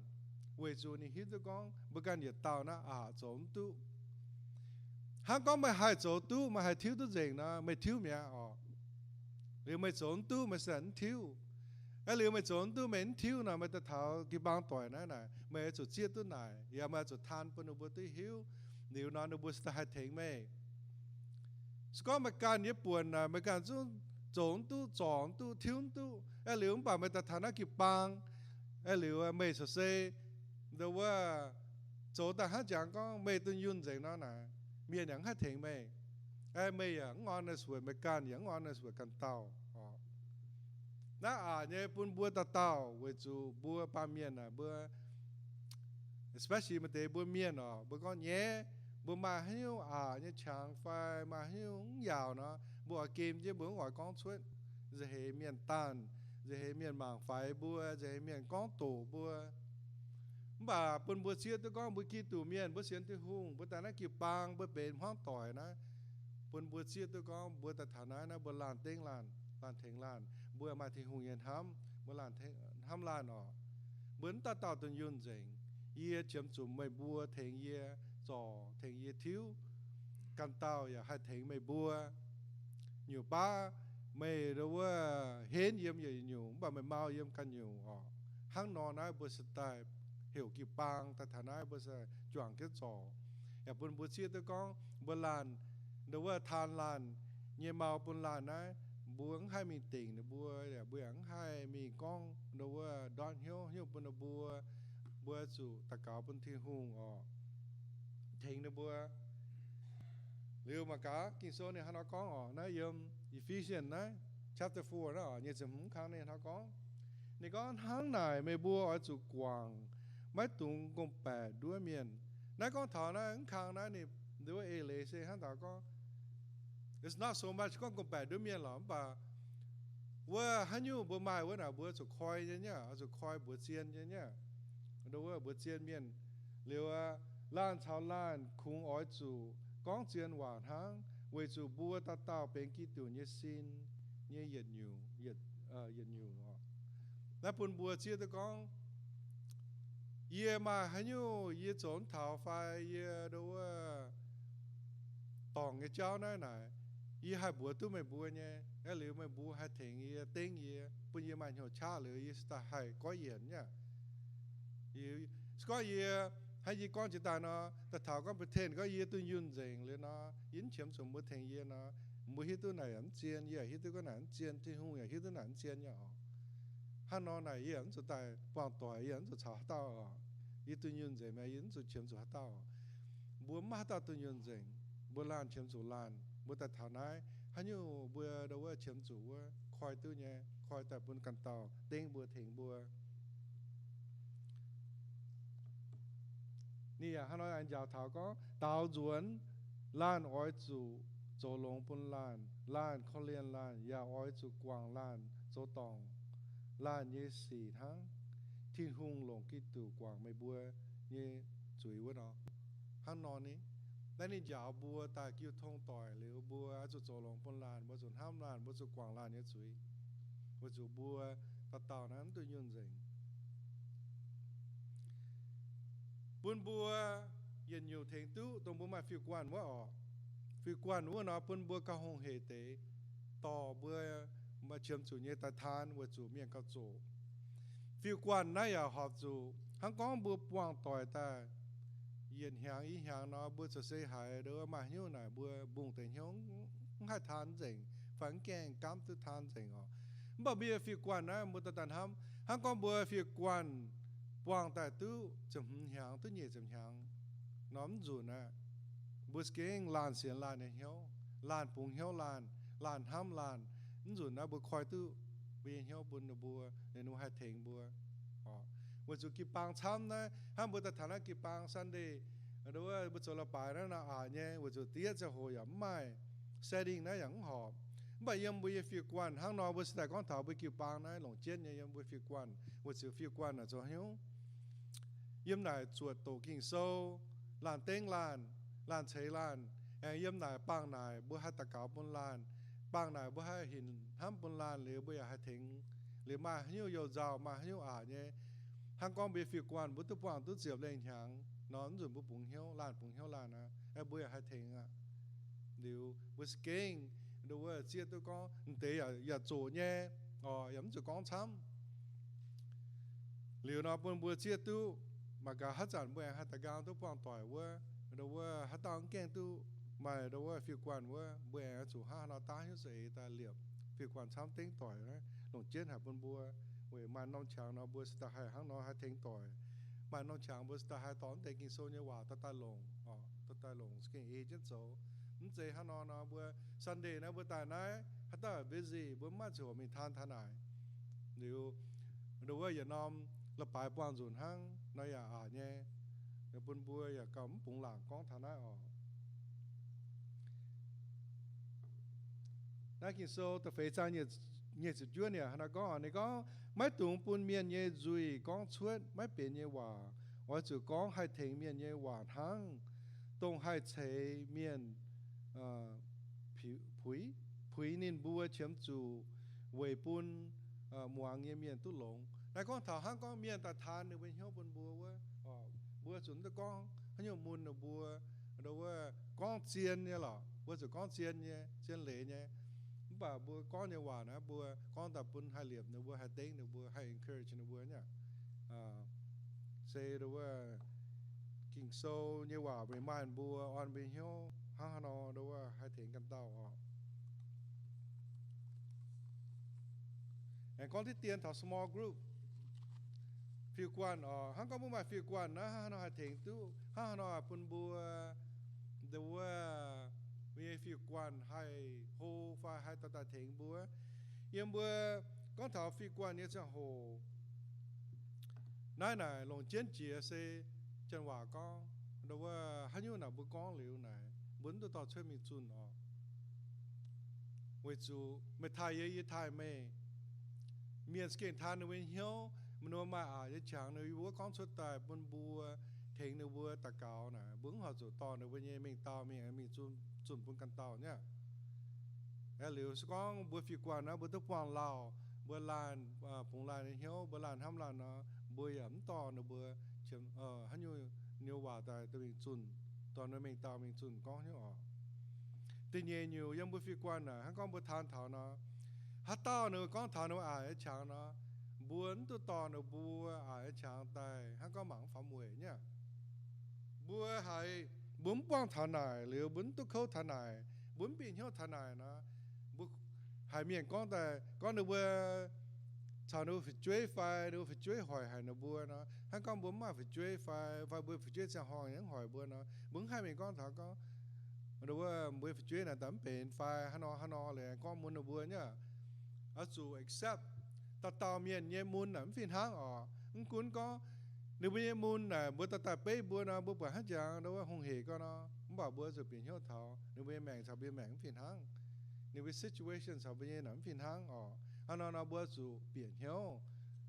weic zuqc ninh hiuv duqv gorngv mbuo ganh yietc dauh naaiv aqc zoux mv duqv. Hnangv gorngv meih haih zoux duqv, meih haih tiuv duqv nzengc nor, meih tiuv mi'aqv orqc. Liuz meih zoux mv duqv, meih se mv tiuv. Aa, liuz meih zoux mv duqv, meih mv tiuv nor, meih daaih taux jiu-baang doic naaiv naaic, meih oix zuqc zieqv duqv naaic, yaac meih oix zuqc taan bun ninh mbuo duqv hiuv. Liuz nor ninh mbuo se daaih haih tengx meih. Se gorngv meih ganh nyei buonc naaic, meih ganh zungv zoux mv duqv, zorc mv duqv, tiuv mv duqv. Aa, liuz mv baac meih daaih taux naaiv jiu-baang, aa, liuz meih caux se ndo wuov zoux daaih hnangv jangx gorngv meih dunh yunh nzengc nor naaic, mienh yaac mv haih tengx meih. Aa, meih yaac mv honest weic meih ganh, yaac mv honest weic ganh dauh. Naaiv aqc nyei bun mbuo dauh dauh, weic zuqc mbuo baamh mienh naaic mbuo especially maaih deix mbuo mienh orqc, mbuo gorngv nyaiv, mbuo maaih haaix nyungc aqc nyei qangx fai maaih haaix nyungc mv yaauc nor, mbuo oix gem jienv, mbuo mv oix gorngv cuotv. Nza'heix mienh daanh, nza'heix mienh mangc faix mbuo, nza'heix mienh gorngv doqc mbuo. Mv baac bun mbuo zieqv duqv gorngv mbuo Giduc mienh, mbuo sienx Tin-Hungh, mbuo daaih naaiv jiu-baang, mbuo benx hmuangv doic naaiv, bun mbuo zieqv duqv gorngv mbuo daaih taux naaiv, naaiv mbuo laanh dengv laanh, laanh tengx laanh, mbuo maaih Tin-Hungh nyei hnamv, mbuo laanh hnamv laanh orqc. Mbuo mv dauh dauh dunh yunh nzengc. Yie qiemx zuqc meih mbuo tengx yie zorc, tengx yie tiuv. Ganh dauh yaac haih tengx meih mbuo. Nyungc baav meih ndo wuov henv yiem yietc nyungc, mv baac meih mau yiem ganh nyungc orqc. Hnangv nor naaiv mbuo se daaih heuc jiu-baang daaih taux naaiv, mbuo se juangc jienv zorc. Yaac bun mbuo zieqv duqv gorngv mbuo laanh ndo wuov taan laanh nyei mau bun laanh naaiv, mbuo mv haih mingh dingc ninh mbuo, yaac mbuo yaac mv haih mingh gorngv ndo wuov ndortv hnyouv hnyouv bun ninh mbuo. Mbuo zuqc daux gaux bun Tin-Hungh orqc. tengx ninh mbuo. Liuz mangc gaax Ging-Sou ninh hnangv nor gorngv oc, naaiv yiem Ephesians naaiv chapter four naaiv oc, nyic ziepc hmz kang ninh hnangv nor gorngv. Ninh gorngv, hnangv naaic meih mbuo oix zuqc guangc, maiv dungx gorngv-baeqc nduov mienh. Naaiv gorngv taux naaiv mv kang naaiv ninh nduov eix leiz se hnangv taux gorngv, it's not so much gorngv gorngv-baeqc nduov mienh lorqc, mv baac wuov haaix nyungc mbuo maaih wuov naaic mbuo zuqc koi nyei nyei, zuqc koi mbuox zien nyei nyei. Nduov wuov mbuox zien mienh liuz, laanh caux laanh kungx oix zuqc gorngv zien waac hnangv, weic zuqc mbuo dauh dauh benx Giduc nyei sin nyei yietc nyungc, yietc, yietc nyungc oc. Naaiv bun mbuo zieqv duqv gorngv, yie maaih haaix nyungc yie zoux mv taux fai yie nduov wuov dorngc nyei jauv naaiv naaic, yie haih mbuox duqv meih mbuo nyei, aeqv, liuz meih mbuo haih tengx yie, dengv yie, bun yie maaih hnyouv qaqv liuz yie se daaih haih goiv yienc nyei. Se gorngv yie, hnangv yie gorngv jiex daaih nor, daaih taux gorngv pretend gorngv yie dunh yunh nzengc liuz nor, yie mv qiemx zuqc mbuo tengx yie nor, mbuo hiuv duqv naaic yaac mv zien, yie yaac hiuv duqv gorngv naaic mv zien, Tin-Hungh yaac hiuv duqv naaic mv zien nyei oc. Hnangv nor naaic yie yaac mv zuqc daaih buangh doic, yie yaac mv zuqc caux haaix dauh oc. Yie dunh yunh nzengc mi'aqv, yie mv zuqc qiemx zuqc haaix dauh oc. Mbuo maiv haaix dauh dunh yunh nzengc. Mbuo laanh qiemx zuqc laanh. Mbuo daaih taux naaiv, haaix nyungc mbuo nduov wuov qiemx zuqc wuov koi duqv nyei, koi daaih bun ganh dauh dengv mbuo tengx mbuo. Ninh yaac hnangv nor aengx njaaux taux gorngv, daaux nzuonx, laanh oix zuqc zoux longx bun laanh, laanh korv-lienh laanh, yaac oix zuqc guangc laanh zoux dorngc laanh nyei sic hnangv Tin-Hungh longc Giduc guangc meih mbuo nyei zuiz wuov nor. Hnangv nor ni, naaiv ninh njaaux mbuo daaih jiu tong doic liuz, mbuo oix zuqc zoux longx bun laanh, mbuo zuqc hnamv laanh, mbuo zuqc guangc laanh nyei zuiz, weic zuqc mbuo dauh dauh naaiv mv dunh yunh nzengc. Bun mbuo yietc nyungc tengx duqv dongh mbuo maaih fiuv-guanh wuov oc. Fiuv-guanh wuov nor bun mbuo gauh hungh hec deix, dorh mbuo maaih qiemx zuqc nyei daaih taan weic zuqc mienh gauh zoqc. Fiuv-guanh naaiv yaac horpc zuqc hnangv gorngv mbuo buangh doic daaih yietc hnyangx i hnyangx nor, mbuo ziouc se haiz nduov maaih hnyouv naaic mbuo mbungh deix hnyouv mv haih taan nzengc fai mv gaengh gaamv duqv taan nzengc oc. Mv baac mbuo nyei fiuv-guanh naaiv mbuo daaih daaih hnamv, hnangv gorngv mbuo fiuv-guanh buangh daaih duqv ziepc hmz hnyangx, duqv nyic ziepc hnyangx nor mv nzunc aqv, mbuo za'gengh laanh sienx laanh nyei hnyouv, laanh bungx hnyouv laanh, laanh hnamv laanh. Mv nzunc naaiv mbuo koi duqv mbuo nyei hnyouv bun ninh mbuo, ninh mbuo haih tengx mbuo. Weic zuqc jiu-baang camv naaiv, hnangv mbuo daaih taux naaiv jiu-baang Sunday, nduov wuov mbuo zoux leiz-baaix naaiv nor aqc nyei, weic zuqc diev ziangh hoc yaac mv maaih, setting naaiv yaac mv horpc. Mv baac yiem mbuo nyei fiuv-guanh hnangv nor, mbuo se daaih gorngv taux mbuo jiu-baang naaiv longc jienv nyei yiem mbuo fiuv-guanh, weic zuqc fiuv-guanh naaic zoux hnyouv. Yiem naaic zuoqc doqc Ging-Sou, laanh dengv laanh, laanh ceix laanh, aengx yiem naaic bangh naaic mbuo haih daux gaux bun laanh, bangh naaic mbuo haih hinc hnamv bun laanh liuz mbuo yaac haih tengx, liuz maaih haaix nyungc you-nzauh, maaih haaix nyungc aqc nyei. Hnangv gorngv mbuo nyei fiuv-guanh mbuo duqv buangh duqv ziepc lengh hnyangx nor, mv nzunc mbuo bungx hnyouv, laanh bungx hnyouv laanh aqv, mbuo yaac haih tengx aqv. Liuz mbuo za'gengh nduov wuov zieqv duqv gorngv m'deix yaac, yaac zoqc nyei, oc, yaac mv zuqc gorngv camv. Liuz nor bun mbuo zieqv duqv, mangc gaax haaix zanc mbuo aengx haih daaih nqaang duqv buangh doic wuov, nduov wuov haaix dauh mv gaengh duqv maaih nduov wuov fiuv-guanh wuov, mbuo aengx zuqc hnangv haaix nor daav hnyouv za'eix daaih liepc fiuv-guanh camv dengv doic naaiv, longc jienv haic bun mbuo. Weic maaih norm qangx nor mbuo se daaih haih hnangv nor haih tengx doic. Maaih norm qangx mbuo se daaih haih dorh mv deix Ging-Sou nyei waac daaih daaih longc, oc, daaih daaih longc za'gengh ei jienv zoux. Mv zeiz hnangv nor nor mbuo Sunday naaiv mbuo daaih naaiv haaix dauh busy, mbuo mv maaih ziangh hoc mingh taan taux naaic. Liuz nduov wuov yietc norm leiz-baaix buangh nzunc hnangv nor yaac aqc nyei, bun mbuo yaac gauh mv bungx laangc gorngv taux naaiv oc. Naaiv Ging-Sou da'feix zaang nyic ziepc juov ninh hnangv naaiv gorngv, ninh gorngv, maiv dungx bun mienh nyei nzuih gorngv cuotv maiv benx nyei waac. Oix zuqc gorngv haih tengx mienh nyei waac hnangv, dongh haih ceix mienh puix, puix ninh mbuo qiemx zuqc weic bun muangx nyei mienh duqv longx. Naaiv gorngv taux hnangv gorngv mienh daaih taan ninh mbuo hnyouv bun mbuo wuov, mbuo zuqc mv duqv gorngv haaix nyungc mun ninh mbuo, nduov wuov gorngv zien nyei lorqc, mbuo zuqc gorngv zien nyei, zien leiz nyei. Mv baac mbuo gorngv nyei waac naaiv mbuo gorngv daaih bun haih liepc ninh mbuo, haih dengv ninh mbuo, haih encourage ninh mbuo nyei. Se nduov wuov Ging-Sou nyei waac remind mbuo, orn mbuo hnyouv hnangv haaix nor nduov wuov haih tengx ganh dauh oc. Aengx gorngv diqv dien taux small group. fiuv-guanh oc. Hnangv gorngv mbuo maaih fiuv-guanh naaiv, hnangv haaix nor haih tengx duqv, hnangv haaix nor bun mbuo, nduov wuov, mbuo nyei fiuv-guanh haih hlo fai haih dorh daaih tengx mbuo. Yiem mbuo gorngv taux fiuv-guanh nyei ziangh hoc, naaiv naaic longc jienv jiex se janx waac gorngv, nduov wuov, haaix nyungc naaic mbuo gorngv liuz naaic, mbuo mv duqv dorh cuotv mingh zunh oc. Weic zuqc meih taaih yie, yie taaih meih, mienh za'gengh taan ninh mbuo nyei hnyouv, meih ninh mbuo maaih aqc nyei qangx, ninh mbuo gorngv cuotv daaih bun mbuo, tengx ninh mbuo daux gaux naaic, mbuo mv horpc zuqc dorh ninh mbuo nyei mengh dauh mingh, mingh zunh, zunh bun ganh dauh nyei aqv. Liuz se gorngv mbuo fiuv-guanh naaiv, mbuo duqv buangh lauh, mbuo laanh, bungx laanh nyei hnyouv, mbuo laanh hnamv laanh nor, mbuo yaac mv dorh ninh mbuo, haaix nyungc, ninh mbuo waac daaih dorh mingh zunh, dorh ninh mbuo mengh dauh mingh zunh gorngv hnyouv oc. Da'nyeic nyungc yiem mbuo fiuv-guanh naaic, hnangv gorngv mbuo taan taux nor, haaix dauh ninh mbuo gorngv taux ninh mbuo aqc nyei qangx nor, mbuo mv duqv dorh ninh mbuo aqc nyei qangx daaih hnangv gorngv mangc mv faaux mueic nyei aqv. Mbuo haiz, mbuo mv buangh taux naaic liuz, mbuo mv duqv kouv taux naaic, mbuo mv bieqc hnyouv taux naaic nor, mbuo haiz mienh gorngv daaih, gorngv ninh mbuo caux ninh mbuo fu'jueiv fai ninh mbuo fu'jueiv hoic haic ninh mbuo nor, hnangv gorngv mbuo mv maaih fu'jueiv fai, fai mbuo fu'jueiv ziangh horngh yaac mv hoic mbuo nor, mbuo mv haih mingh gorngv taux gorngv, wuov mbuo fu'jueiv naaic daaih mv benx fai hnangv nor hnangv nor liuz gorngv mun ninh mbuo nyei aqv. Oix zuqc accept dauh dauh mienh nyei mun naaic mv fih hnangv oc. Mv gunv gorngv ninh mbuo nyei mun naaic mbuo dorh daaih beiv mbuo nor, mbuo buatc hnangv jangx nduov wuov hungh hec gorngv nor, mv baac mbuo zuqc bieqc hnyouv taux ninh mbuo nyei maengc caux mbuo nyei maengc mv fih hnangv. Ninh mbuo situation caux mbuo nyei naaic mv fih hnangv oc. Hnangv nor nor mbuo zuqc bieqc hnyouv,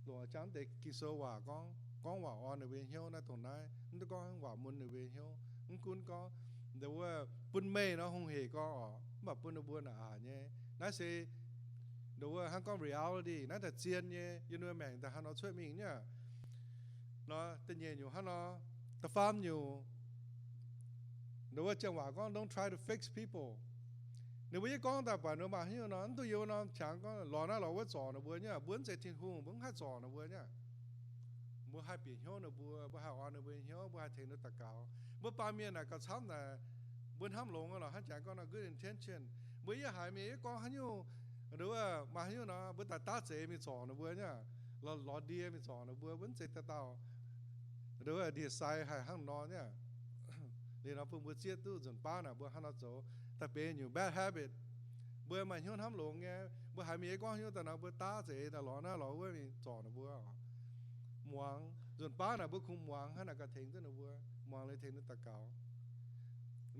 longc jangx deix Ging-Sou waac gorngv, gorngv waac orn ninh mbuo nyei hnyouv naaiv dongh naaiv, mv duqv gorngv waac mun ninh mbuo nyei hnyouv. Mv gunv gorngv nduov wuov bun meih nor hungh hec gorngv oc, mv baac bun ninh mbuo naaic aqc nyei. Naaiv se nduov wuov hnangv gorngv reality, naaiv daaih zien nyei, yiem ninh mbuo maengc daaih hnangv nor cuotv mingh nyei aqv. Nor da'nyeic nyungc hnangv nor, da'faam nyungc, nduov wuov janx waac gorngv don't try to fix people. Ninh mbuo yie gorngv daaih buatc ninh mbuo maaih haaix nyungc nor, mv duqv yiem wuov norm qangx gorngv lorz naaiv lorz wuov zorc ninh mbuo nyei aqv. Mbuo mv zeiz Tin-Hungh, mbuo mv haih zorc ninh mbuo nyei aqv. Mbuo haih bieqc hnyouv ninh mbuo, mbuo haih orn ninh mbuo nyei hnyouv, mbuo haih tengx ninh mbuo daux gaux. Mbuo baamh mienh naaic gauh camv naaic, mbuo hnamv longx lorqc, hnangv jangx gorngv nor good intention. Mbuo yie haiz mienh yie gorngv haaix nyungc, nduov wuov maaih haaix nyungc nor, mbuo daaih daav zeix mingh zorc ninh mbuo nyei aqv. Lorz, lorz ndie mingh zorc ninh mbuo, mbuo mv zeiz dauh dauh, nduov wuov ndie-sai haih hnangv nor nyei aqv. Liuz nor bun mbuo zieqv duqv nzunc baav naaic mbuo hnangv nor zoux daaih benx nyungc bad habit. Mbuo maaih hnyouv hnamv longx nyei, mbuo haiz mienh yie gorngv haaix nyungc daaih nor, mbuo daav zeix daaih lorz naaiv lorz wuov mingh zorc ninh mbuo oc. Muangx, nzunc baav naaic mbuo kungx muangx hnangv naaic ganh tengx duqv ninh mbuo, muangx liuz tengx ninh daux gaux.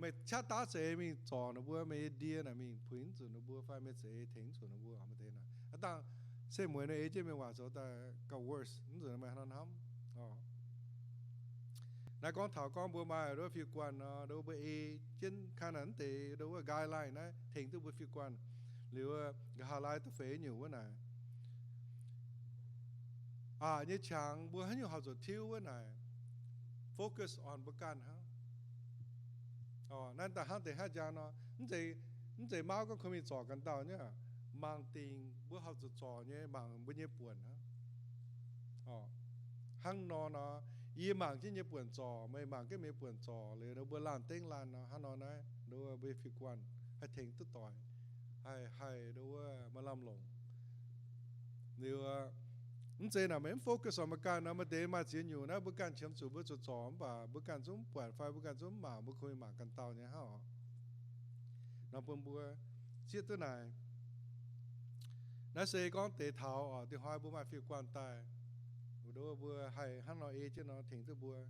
Meih qaqv daav zeix mingh zorc ninh mbuo, meih nyei ndie naaic mingh puix mv zuqc ninh mbuo fai meih zeix tengx mv zuqc ninh mbuo oc. Maaih deix naaic aav dangh setv mueiz nor ei jienv mienh waac zoux daaih gauh worse, mv zuqc meih hnangv nor hnamv oc. Naaiv gorngv taux gorngv mbuo maaih nduov fiuv-guanh nor, nduov mbuo ei jienv kang naaic mv deix nduov wuov guideline naaiv tengx duqv mbuo fiuv-guanh liuz, nqa'haav laai da'feix nyungc wuov naaic, aqc nyei qangx mbuo haaix nyungc horpc zuqc tiuv wuov naaic, focus on mbuo ganh hnangv. Naaiv daaih hnangv deix hnangv jang nor, mv zeiz, mv zeiz mauv gorngv kungx mingh zorc ganh dauh nyei aqv. Mangc dingc mbuo horpc zuqc zorc nyei, mangc mbuo nyei buonc hnangv. Hnangv nor nor, yie mangc jienv nyei buonc zorc, meih mangc jienv meih nyei buonc zorc liuz, nduov mbuo laanh dengv laanh nor, hnangv nor naaiv, nduov mbuo fiuv-guanh haih tengx duqv doic, haih, haih nduov wuov maaih lamh longc. Liuz, mv zeiz naaic meih mv focus on mbuo ganh nor, maaih deix maaih ziex nyungc naaiv mbuo ganh qiemx zuqc mbuo zuqc zorc mv baac mbuo ganh zungv mv buatc fai mbuo ganh zungv mv mangc, mbuo kungx mingh mangc ganh dauh nyei hnangv oc. Nor bun mbuo zieqv duqv naaic. Naaiv se gorngv deix taux oc, dingc hnoi mbuo maaih fiuv-guanh daaih, nduov mbuo haih hnangv nor ei jienv nor tengx duqv mbuo.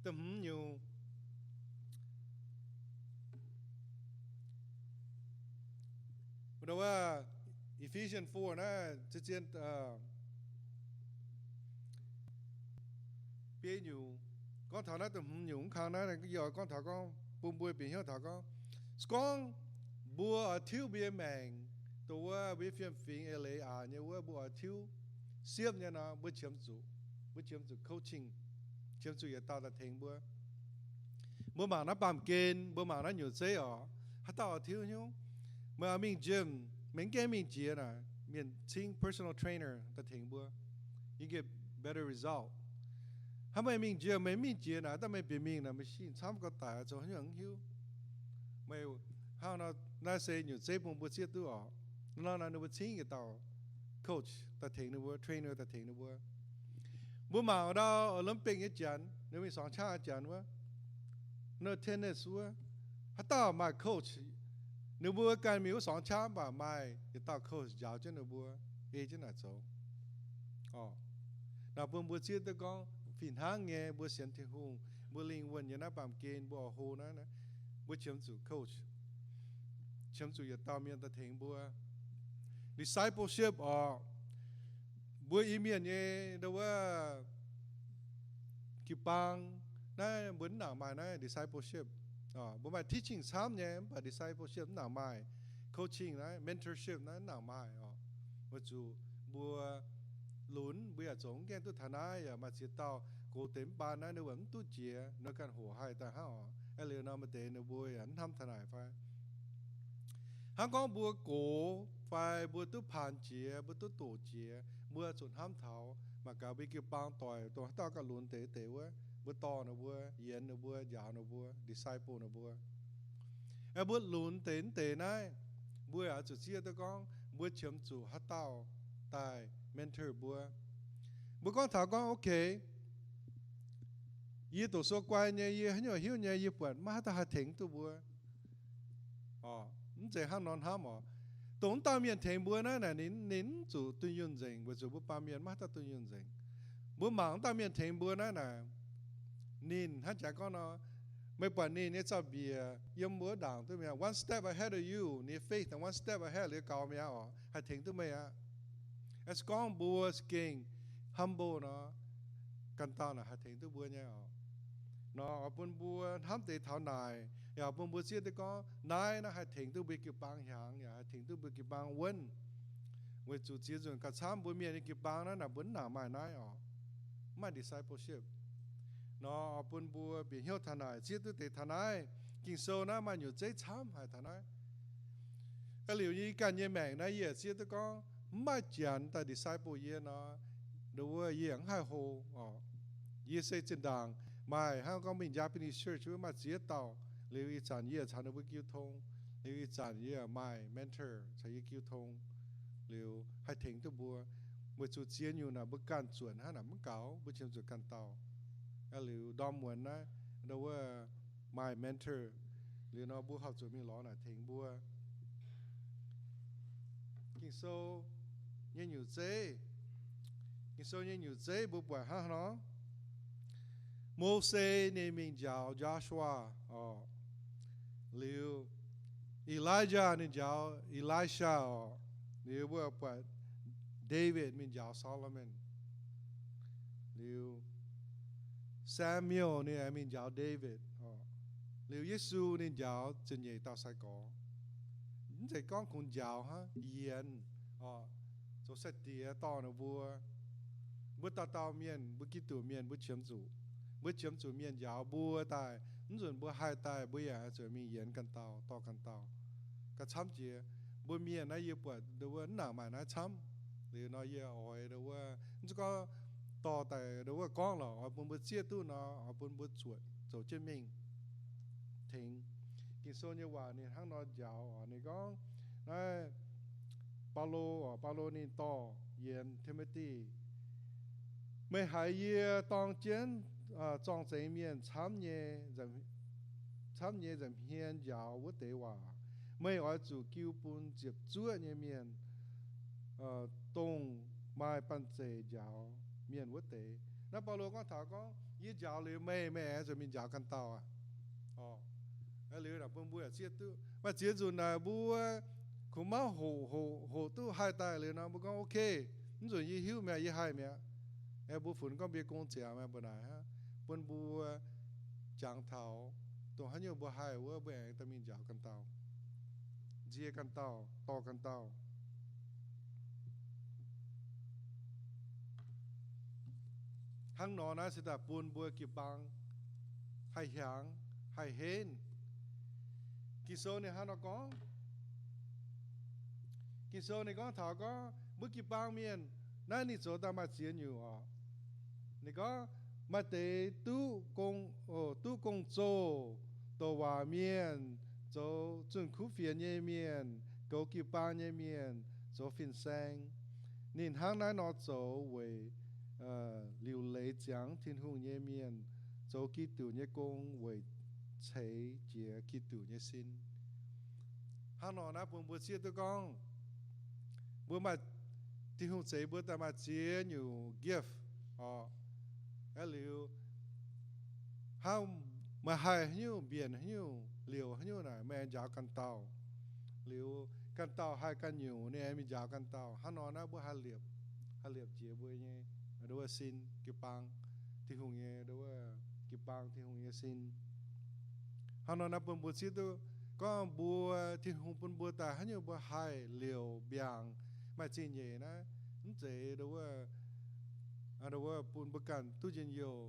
Da'hmz nyungc, nduov wuov Ephesians four naaiv zien, biei nyungc, gorngv taux naaiv da'hmz nyungc mv kang naaiv, yie oix gorngv taux gorngv bun mbuo bieqc hnyouv taux gorngv, se gorngv mbuo oix tiuv mbuo nyei maengc, dongh wuov mbuo fiem-fingx eix leiz aqc nyei wuov, mbuo oix tiuv siepv nyei nor, mbuo qiemx zuqc, mbuo qiemx zuqc coaching, qiemx zuqc yietc dauh daaih tengx mbuo. Mbuo mangc naaiv baamh gen, mbuo mangc naaiv nyutc zeiv oc, haaix dauh oix tiuv hnyouv? Meih oix mingh gym, meih mv gaengh mingh jiex naaic, mienh cingv personal trainer daaih tengx mbuo, you get better result. Hnangv meih mingh gym, meih mv mingh jiex naaic, daaih meih bieqc mingh naaic, machine camv gauh daic, zoux haaix nyungc mv hiuv. Meih hnangv nor, naaiv se nyutc zeiv bun mbuo zieqv duqv oc. Nor naaic ninh mbuo cingv yietc dauh coach daaih tengx ninh mbuo, trainer daaih tengx ninh mbuo. Mbuo mangc ndau Olympic nyei janx, ninh mingh suangx qaqv janx wuov, nor tennis wuov, haaix dauh maaih coach? Ninh mbuo ganh mingh wuov suangx qaqv mv baac maaih yietc dauh coach njaaux jienv ninh mbuo, ei jienv naaic zoux. Orqc, naaic bun mbuo zieqv duqv gorngv fih hnangv nyei, mbuo sienx Tin-Hungh, mbuo lingh wuonh nyei naaiv baamh gen, mbuo oix hlo naaiv, mbuo qiemx zuqc coach, qiemx zuqc yietc dauh mienh daaih tengx mbuo. Discipleship orqc, mbuo Iu-Mienh nyei ndau wuov jiu-baang naaiv mbuo mv nangc maaih naaiv discipleship. Mbuo maaih teaching camv nyei, mv baac discipleship mv nangc maaih. Coaching naaiv, mentorship naaiv mv nangc maaih orqc. Weic zuqc mbuo lunx, mbuo yaac zoux mv gaengh duqv taux naaiv, yaac maaih ziex dauh gox deix mv baan naaiv ninh mbuo mv duqv jiex, nor ganh hoqc haih daaih hnangv orqc. Aa, liuz nor maaih deix ninh mbuo yaac mv hnamv taux naaic fai hnangv gorngv mbuo gox fai mbuo duqv paanx jiex, mbuo duqv doqc jiex, mbuo zuqc hnamv taux mangc gaax mbuo jiu-baang doic dongh haaix dauh gauh lunx deix deix wuov, mbuo dorh ninh mbuo, yienx ninh mbuo, njaaux ninh mbuo, disciple ninh mbuo. Aeqv, mbuo lunx deix mv deix naaiv, mbuo yaac zuqc zieqv duqv gorngv mbuo qiemx zuqc haaix dauh daaih mentor mbuo. Mbuo gorngv taux gorngv, ok, yie doqc sou guai nyei, yie haaix nyungc hiuv nyei, yie buatc maiv haaix dauh haih tengx duqv mbuo. Mv zeiz hnangv nor hnamv oc. Dongh wuov dauh mienh tengx mbuo naaiv naaic, ninh, ninh mv zuqc dunh yunh nzengc, weic zuqc mbuo baamh mienh maiv haaix dauh dunh yunh nzengc. Mbuo mangc wuov dauh mienh tengx mbuo naaiv naaic, ninh hnangv jangx gorngv nor, meih buatc ninh nyei zaux-mbiec yiem wuov ndaangc duqv mi'aqv, one step ahead of you, ninh nyei faith one step ahead liuz gaux mi'aqv oc, haih tengx duqv meih aqv. Se gorngv mbuo za'gengh humble nor, ganh dauh naaic haih tengx duqv mbuo nyei oc. Nor oix bun mbuo hnamv deix taux naaic, yaac bun mbuo zieqv duqv gorngv naaiv naaiv haih tengx duqv mbuo jiu-baang hiaangx, yaac haih tengx duqv mbuo jiu-baang wuonv. Weic zuqc ziex nzunc gauh camv mbuo mienh nyei jiu-baang naaiv naaic mbuo mv nangc maaih naaiv oc. Mv maaih discipleship. Nor oix bun mbuo bieqc hnyouv taux naaic, zieqv duqv deix taux naaiv. Ging-Sou naaiv maaih nyutc zeiv camv haic taux naaiv. Aa, liuz yie ganh nyei maengc naaiv yie zieqv duqv gorngv mv maaih janx daaih disciple yie nor, ndau wuov yie mv haih hlo oc. Yie se zinh ndaangc maaih hnangv gorngv mingh Japanese church wuov maaih ziex dauh, liuz ih zanc yie caux ninh mbuo jiu tong, liuz ih zanc yie maaih mentor caux yie jiu tong, liuz haih tengx duqv mbuo. Weic zuqc ziex nyungc naaic mbuo ganh zuotc hnangv naaic mv gaux, mbuo qiemx zuqc ganh dauh. Liuz ndorm muonz naaiv ndau wuov maaih mentor, liuz nor mbuo horpc zuqc mingh lorz naaic tengx mbuo. Ging-Sou nyei nyutc zeiv, Ging-Sou nyei nyutc zeiv mbuo buatc hnangv nor, Mose ninh mingh njaaux Joshua oc. Liuz Elijah ninh njaaux Elisha oc. Liuz mbuo buatc David mingh njaaux Solomon. Liuz Samuel ninh mingh njaaux David oc. Liuz Yesu ninh njaaux ziepc nyeic dauh sai-gorx. Mv zeiz gorngv kungx njaaux hnangv, yienx oc, zoux sai-diex dorh ninh mbuo. Mbuo dauh dauh mienh, mbuo Giduc mienh, mbuo qiemx zuqc, mbuo qiemx zuqc mienh njaaux mbuo daaih. Mv nzunc mbuo haih daaih, mbuo yaac zuqc mingh yienx ganh dauh, dorh ganh dauh. Gauh camv jiex, mbuo mienh naaiv yie buatc ndau wuov mv nangc maaih naaiv camv. Liuz nor yie oix ndau wuov, mv zeiz gorngv dorh daaih ndau wuov gorngv lorqc, oix bun mbuo zieqv duqv nor, oix bun mbuo zuotc zoux jienv mingh tengx. Ging-Sou nyei waac ninh hnangv nor njaaux oc. Ninh gorngv naaiv Baulo oc, Baulo ninh dorh yienx Ti^mo^ti, meih haiz yie dorng jienv zorng-zengx mienh camv nyei, camv nyei nza'hmien njaaux wuov deix waac, meih oix zuqc jiu bun ziepc zuoqv nyei mienh, dongh maaih banh zeic njaaux mienh wuov deix. Naaiv Baulo gorngv taux gorngv, yie njaaux liuz meih, meih aengx zuqc mingh njaaux ganh dauh aqv. Liuz naaic bun mbuo zieqv duqv. Maaih ziex nzunc naaic mbuo kungx maiv hoqc, hoqc, hoqc duqv haih daaih liuz nor, mbuo gorngv, ok, mv nzunc yie hiuv mi'aqv, yie haih mi'aqv. Aeqv, mbuo funx gorngv mbuo gong ziangx mi'aqv, mbuo naaic hnangv. Bun mbuo jangx taux dongh haaix nyungc mbuo haih wuov, mbuo aengx dorh mingh njaaux ganh dauh, nzie ganh dauh, dorh ganh dauh. Hnangv nor naaiv se daaih bun mbuo jiu-baang haih hiaangx, haih henv. Ging-Sou ninh hnangv nor gorngv. Ging-Sou ninh gorngv taux gorngv mbuo jiu-baang mienh naaiv ninh zoux daaih maaih ziex nyungc oc. Ninh gorngv maaih deix duqv gong, duqv gong-zoh, douc waac mienh, zoux zunh kuv fienx nyei mienh, goux jiu-baang nyei mienh zoux fin-saeng. Ninh hnangv naaiv nor zoux weic liuc leiz ziangx Tin-Hungh nyei mienh zoux Giduc nyei gong weic ceix jiez Giduc nyei sin. Hnangv nor naaiv bun mbuo zieqv duqv gorngv mbuo maaih, Tin-Hungh zeix mbuo daaih maaih ziex nyungc gift oc. Aa liuz, hnangv meih haih haaix nyungc, mbienc haaix nyungc, liouc haaix nyungc naaic, meih aengx njaaux ganh dauh. Liuz ganh dauh haih ganh nyungc, ninh aengx mingh njaaux ganh dauh. Hnangv nor naaiv mbuo haih liepc, haih liepc jiex mbuo nyei, nduov, sin jiu-baang, Tin-Hungh nyei, nduov, jiu-baang Tin-Hungh nyei sin. Hnangv nor naaiv bun mbuo zieqv duqv gorngv mbuo, Tin-Hungh bun mbuo daaih haaix nyungc mbuo haih liouc mbiaangc, maaih zingh nyeic naaiv, mv zeiz nduov, nduov, bun mbuo ganh duqv njien-youh.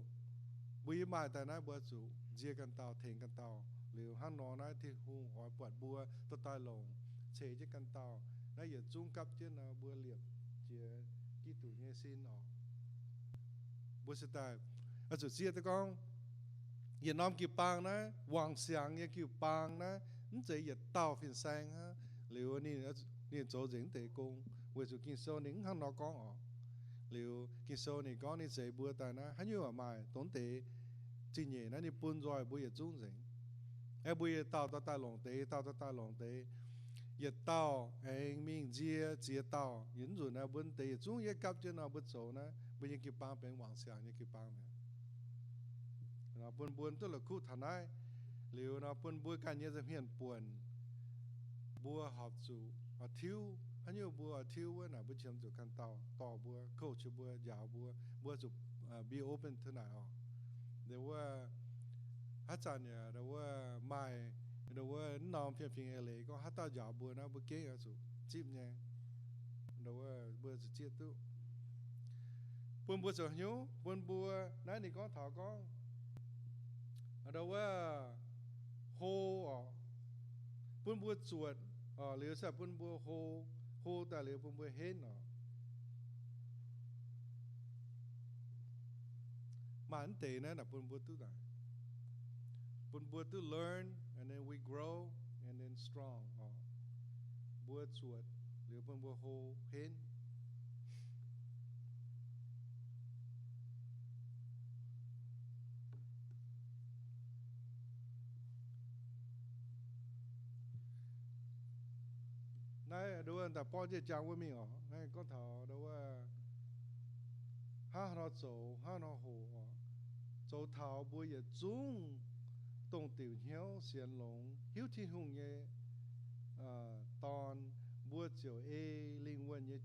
Mbuo yie maaih daaih naaiv mbuo zuqc nzie ganh dauh, tengx ganh dauh. Liuz hnangv nor naaiv Tin-Hungh oix buatc mbuo dorh daaih longc, ceix jienv ganh dauh. Naaiv yietc zungv gapv jienv nor mbuo liepc jiex Giduc nyei sin oc. Mbuo se daaih oix zuqc zieqv duqv gorngv, yietc norm jiu-baang naaiv, wangc siangx nyei jiu-baang naaiv, mv zeiz yietc dauh fin-saeng aqv. Liuz ninh, ninh zoux nzengc mv deix gong, weic zuqc Ging-Sou ninh mv hnangv nor gorngv oc. Liuz Ging-Sou ninh gorngv ninh zeix mbuo daaih naaiv, haaix nyungc maaih dongh mv deix zingh nyeic naaiv ninh bun nzoih mbuo yietc zungv nzengc. Aeqv, mbuo yietc dauh dorh daaih longc deix, yietc dauh dorh daaih longc deix, yietc dauh aengx mingh nzie ziex dauh. Yietc nzunc naaiv mbuo deix yietc zungv yietv gapv jienv nor mbuo zoux naaiv, mbuo nyei jiu-baang benx wangc siangx nyei jiu-baang mi'aqv. Bun mbuo duqv la'kuqv taux naaiv. Liuz nor bun mbuo ganh nyei nza'hmien buonc, mbuo horpc zuqc oix tiuv. Haaix nyungc mbuo oix tiuv wuov naaic, mbuo qiemx zuqc ganh dauh dorh mbuo, coach mbuo, njaaux mbuo. Mbuo zuqc be open to naaic oc. Nduov wuov, haaix zanc yaac nduov wuov maaih, nduov wuov mv norm fiem-fingx eix leiz gorngv haaix dauh njaaux mbuo naaiv, mbuo gengh oix zuqc zipv nyei. Nduov wuov mbuo zuqc zieqv duqv. Bun mbuo zoux hnyouv, bun mbuo, naaiv ninh gorngv taux gorngv, nduov wuov, hlo oc, bun mbuo zuotc oc, liuz se bun mbuo hlo, hlo daaih liuz bun mbuo henv oc. Maaih mv deix naaiv naaic bun mbuo duqv naaic, bun mbuo duqv learn, and then we grow, and then strong oc. Mbuo zuotc liuz bun mbuo hlo henv. Naaiv nduov daaih borqv jienv jangx wuov mingh oc. Naaiv gorngv taux nduov wuov, hnangv haaix nor zoux, hnangv haaix nor hoqc oc. Zoux taux mbuo yietc zungv dongh diuc hnyouv sienx longx, hiuv Tin-Hungh nyei Dorn, mbuo ziouc ei lingh wuonh nyei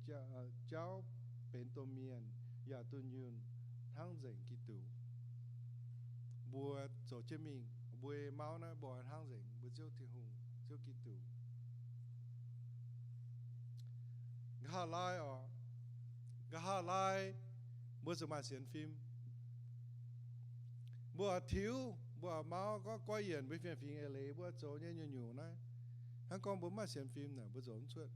jauv benx domh mienh yaac dunh yunh hnangv nzengc Giduc. Mbuo zoux jienv mingh, mbuo mauv naaiv mbuo hnangv nzengc mbuo Ziouv Tin-Hungh, Ziouv Giduc. Nqa'haav laai oc, nqa'haav laai mbuo zuqc maaih sienx fim. Mbuo oix tiuv, mbuo oix mauv, gorngv goiv yienc mbuo fiem-fingx eix leiz mbuo zoux nyei nyungc-nyungc naaiv. Hnangv gorngv mbuo mv maaih sienx fim naaic, mbuo zoux mv cuotv.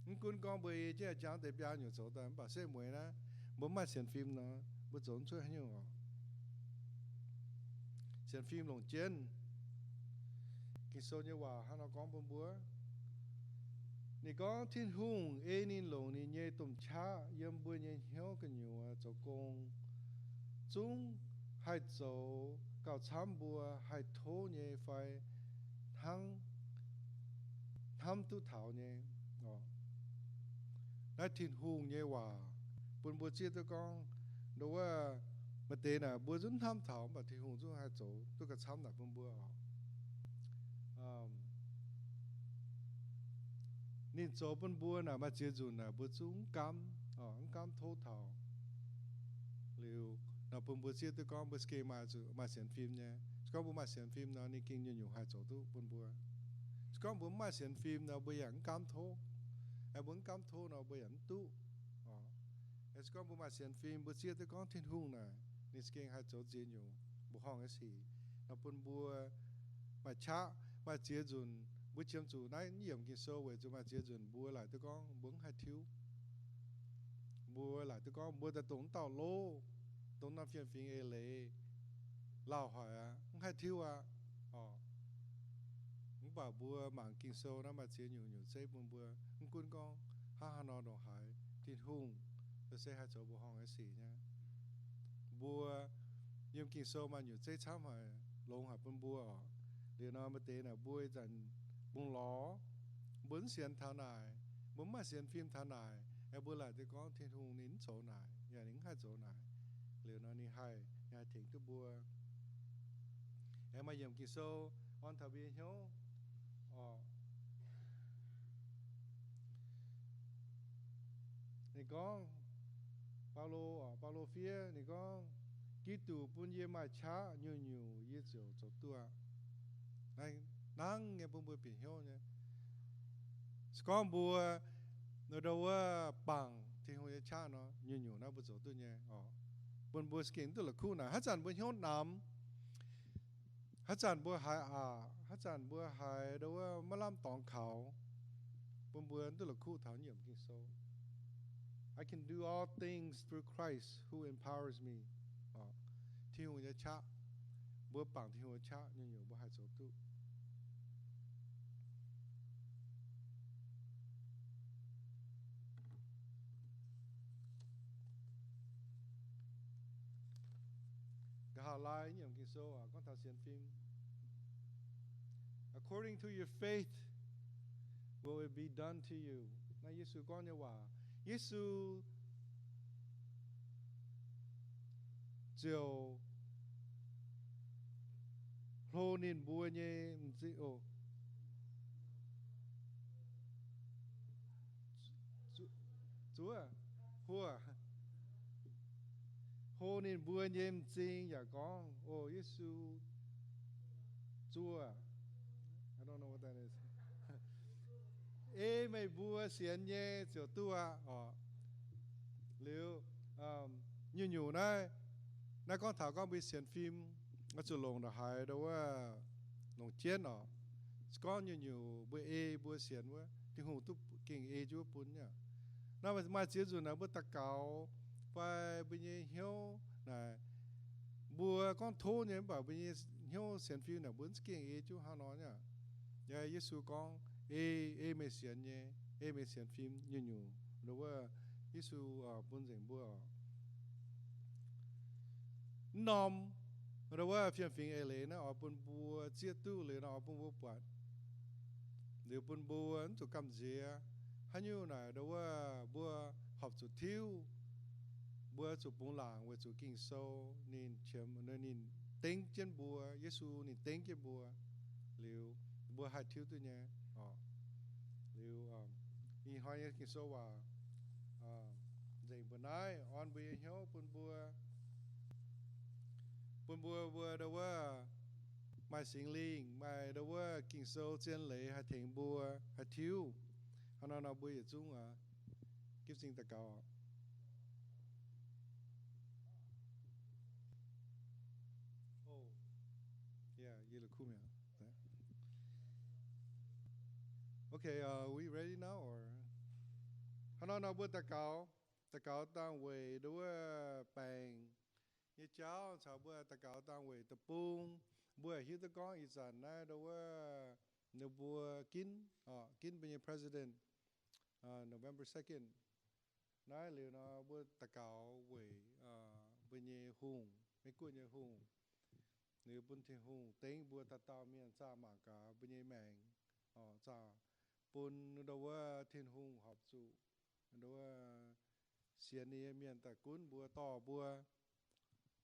Mv gunv gorngv mbuo ei jienv jangx deix biaa nyungc zoux daaih, mv baac setv mueiz naaiv, mbuo mv maaih sienx fim nor, mbuo zoux mv cuotv haaix nyungc oc. Sienx fim longc jienv. Ging-Sou nyei waac hnangv nor gorngv bun mbuo. Ninh gorngv, Tin-Hungh ei ninh longc ninh nyei domh qaqv yiem mbuo nyei hnyouv gu'nyuoz zoux gong, zungv haih zoux gauh camv mbuo haih tov nyei fai hnangv hnamv duqv taux nyei. Naaiv Tin-Hungh nyei waac bun mbuo zieqv duqv gorngv, nduov wuov, maaih deix naaic mbuo zungv hnamv taux, mv baac Tin-Hungh zungv haih zoux duqv gauh camv naaic bun mbuo oc. Ninh zoux bun mbuo naaic maaih ziex nzunc naaic mbuo zungv mv gaamv, mv gaamv tov taux. Liuz nor bun mbuo zieqv duqv gorngv mbuo za'gengh maaih, maaih sienx fim nyei. Se gorngv mbuo maaih sienx fim nor, ninh gengh nyungc-nyungc haih zoux duqv bun mbuo. Se gorngv mbuo mv maaih sienx fim nor, mbuo yaac mv gaamv tov. Mbuo mv gaamv tov nor, mbuo yaac mv duqv. Se gorngv mbuo maaih sienx fim, mbuo zieqv duqv gorngv Tin-Hungh naaic ninh za'gengh haih zoux ziex nyungc mbuoqc horngh nyei sic nor bun mbuo maaih qaqv. Maaih ziex nzunc mbuo qiemx zuqc naaiv yiemc Ging-Sou weic zuqc maaih ziex nzunc mbuo laaic duqv gorngv mbuo mv haih tiuv. Mbuo laaic duqv gorngv mbuo daaih dongh wuov dauh loh, dongh norm fiem-fingx eix leiz lauh haic aqv, mv haih tiuv aqv. Mv Mv baac mbuo mangc Ging-Sou naaiv maaih ziex nyungc nyungc zeiv bun mbuo, mv gunv gorngv hnangv haaix nor ndongc haaix, Tin-Hungh se haih zoux mbuo horngh nyei sic nyei. Mbuo yiem Ging-Sou maaih nyungc zeiv camv haic, longx haic bun mbuo oc. Liuz nor maaih deix naaic mbuo ih zanc bungx lorz, mbuo mv sienx taux naaic, mbuo mv maaih sienx fim taux naaic, aengx mbuo laaic deix gorngv Tin-Hungh ninh mv zoux naaic, yaac ninh mv haih zoux naaic. Liuz nor ninh haih, ninh haih tengx duqv mbuo. Aengx maaih yiemc Ging-Sou orn taux mbuo nyei hnyouv oc. Ninh gorngv, Baulo, Baulo fiev ninh gorngv, Giduc bun yie maaih qaqv nyungc-nyungc yie ziouc zoux duqv aqv. Hnangv nyei bun mbuo bieqc hnyouv nyei. Se gorngv mbuo, mbuo ndau wuov bangc Tin-Hungh nyei qaqv nor, nyungc-nyungc naaiv mbuo zoux duqv nyei oc. Bun mbuo za'gengh duqv la'kuqv naaic. Haaix zanc mbuo hnyouv namx, haaix zanc mbuo haiz aqc, haaix zanc mbuo haiz ndau wuov maiv lamh dorngx kaux, bun mbuo duqv la'kuqv taux yiemc Ging-Sou. I can do all things through Christ who empowers me. Tin-Hungh nyei qaqv, mbuo bangc Tin-Hungh nyei qaqv nyungc-nyungc mbuo haih zoux duqv. Nqa'haav laai nyiemc Ging-Sou gorngv taux sienx fim. According to your faith will it be done to you. Naaiv Yesu gorngv nyei waac. Yesu ziouc hlo ninh mbuo nyei m'zing, zuov, huo, hlo ninh mbuo nyei m'zing yaac gorngv, O Yesu, zuov, ei meih mbuo sienx nyei ziouc duqv aqv oc. Liuz, nyungc-nyungc naaiv, naaiv gorngv taux gorngv mbuo sienx fim, oix zuqc longc ndongc haaix ndau wuov longc jienv oc. Se gorngv nyungc-nyungc mbuo ei mbuo sienx wuov, Tin-Hungh duqv gengh ei jienv wuov bun nyei. Naaiv maaih ziex nzunc naaic mbuo daux gaux fai mbuo nyei hnyouv naaic, mbuo gorngv tov nyei mv baac mbuo nyei hnyouv sienx fim naaic mbuo mv za'gengh ei jienv hnangv nor nyei. Yaac Yesu gorngv, Ei, ei meih sienx nyei, ei meih sienx fim nyungc-nyungc ndau wuov, Yesu bun nzengc mbuo oc. Mv norm ndau wuov fiem-fingx eix leiz naaiv oix bun mbuo zieqv duqv liuz nor oix bun mbuo buatc, liuz bun mbuo mv zuqc gamh nziex. Haaix nyungc naaic ndau wuov mbuo horpc zuqc tiuv, mbuo zuqc bungx laangc weic zuqc Ging-Sou ninh qiemx, ninh dengv jienv mbuo, Yesu ninh dengv jienv mbuo, liuz mbuo haih tiuv duqv nyei oc. Liuz ih hnoi nyei Ging-Sou waac nzengc mbuo naaiv, orn mbuo nyei hnyouv bun mbuo, bun mbuo, mbuo ndau wuov maaih Singx Lingh, maaih ndau wuov Ging-Sou zien leiz haih tengx mbuo haih tiuv. Hnangv nor nor mbuo yietc zungv ginv zingh daux gaux. Okay, are we ready now, or? Hnangv nor nor mbuo daux gaux, daux gaux dangh weic ndau wuov baengc nyei jauv caux mbuo daux gaux dangh weic deic-bung. Mbuo hiuv duqv gorngv ih zanc naaiv ndau wuov ninh mbuo ginv, ginv mbuo nyei president, November second. Naaiv liuz nor mbuo daux gaux weic mbuo nyei hungh, Meiv Guoqv nyei hungh. Liuz bun Tin-Hungh dengv mbuo dauh dauh mienh zaah mangc gaax mbuo nyei maengc, zaah bun ndau wuov Tin-Hungh horpc zuqc ndau wuov sienx ninh nyei mienh daaih gunv mbuo, dorh mbuo.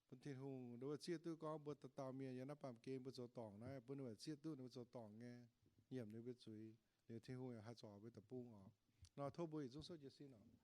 Bun Tin-Hungh ndau wuov zieqv duqv gorngv mbuo dauh dauh mienh yiem naaiv baamh gen mbuo zoux dorngc naaiv, bun ninh zieqv duqv ninh mbuo zoux dorngc nyei, nyiemc ninh mbuo zuiz. Liuz Tin-Hungh yaac haih zorc mbuo deic-bung oc. Nor tov mbuo yietc zungv souv jiez sin oc.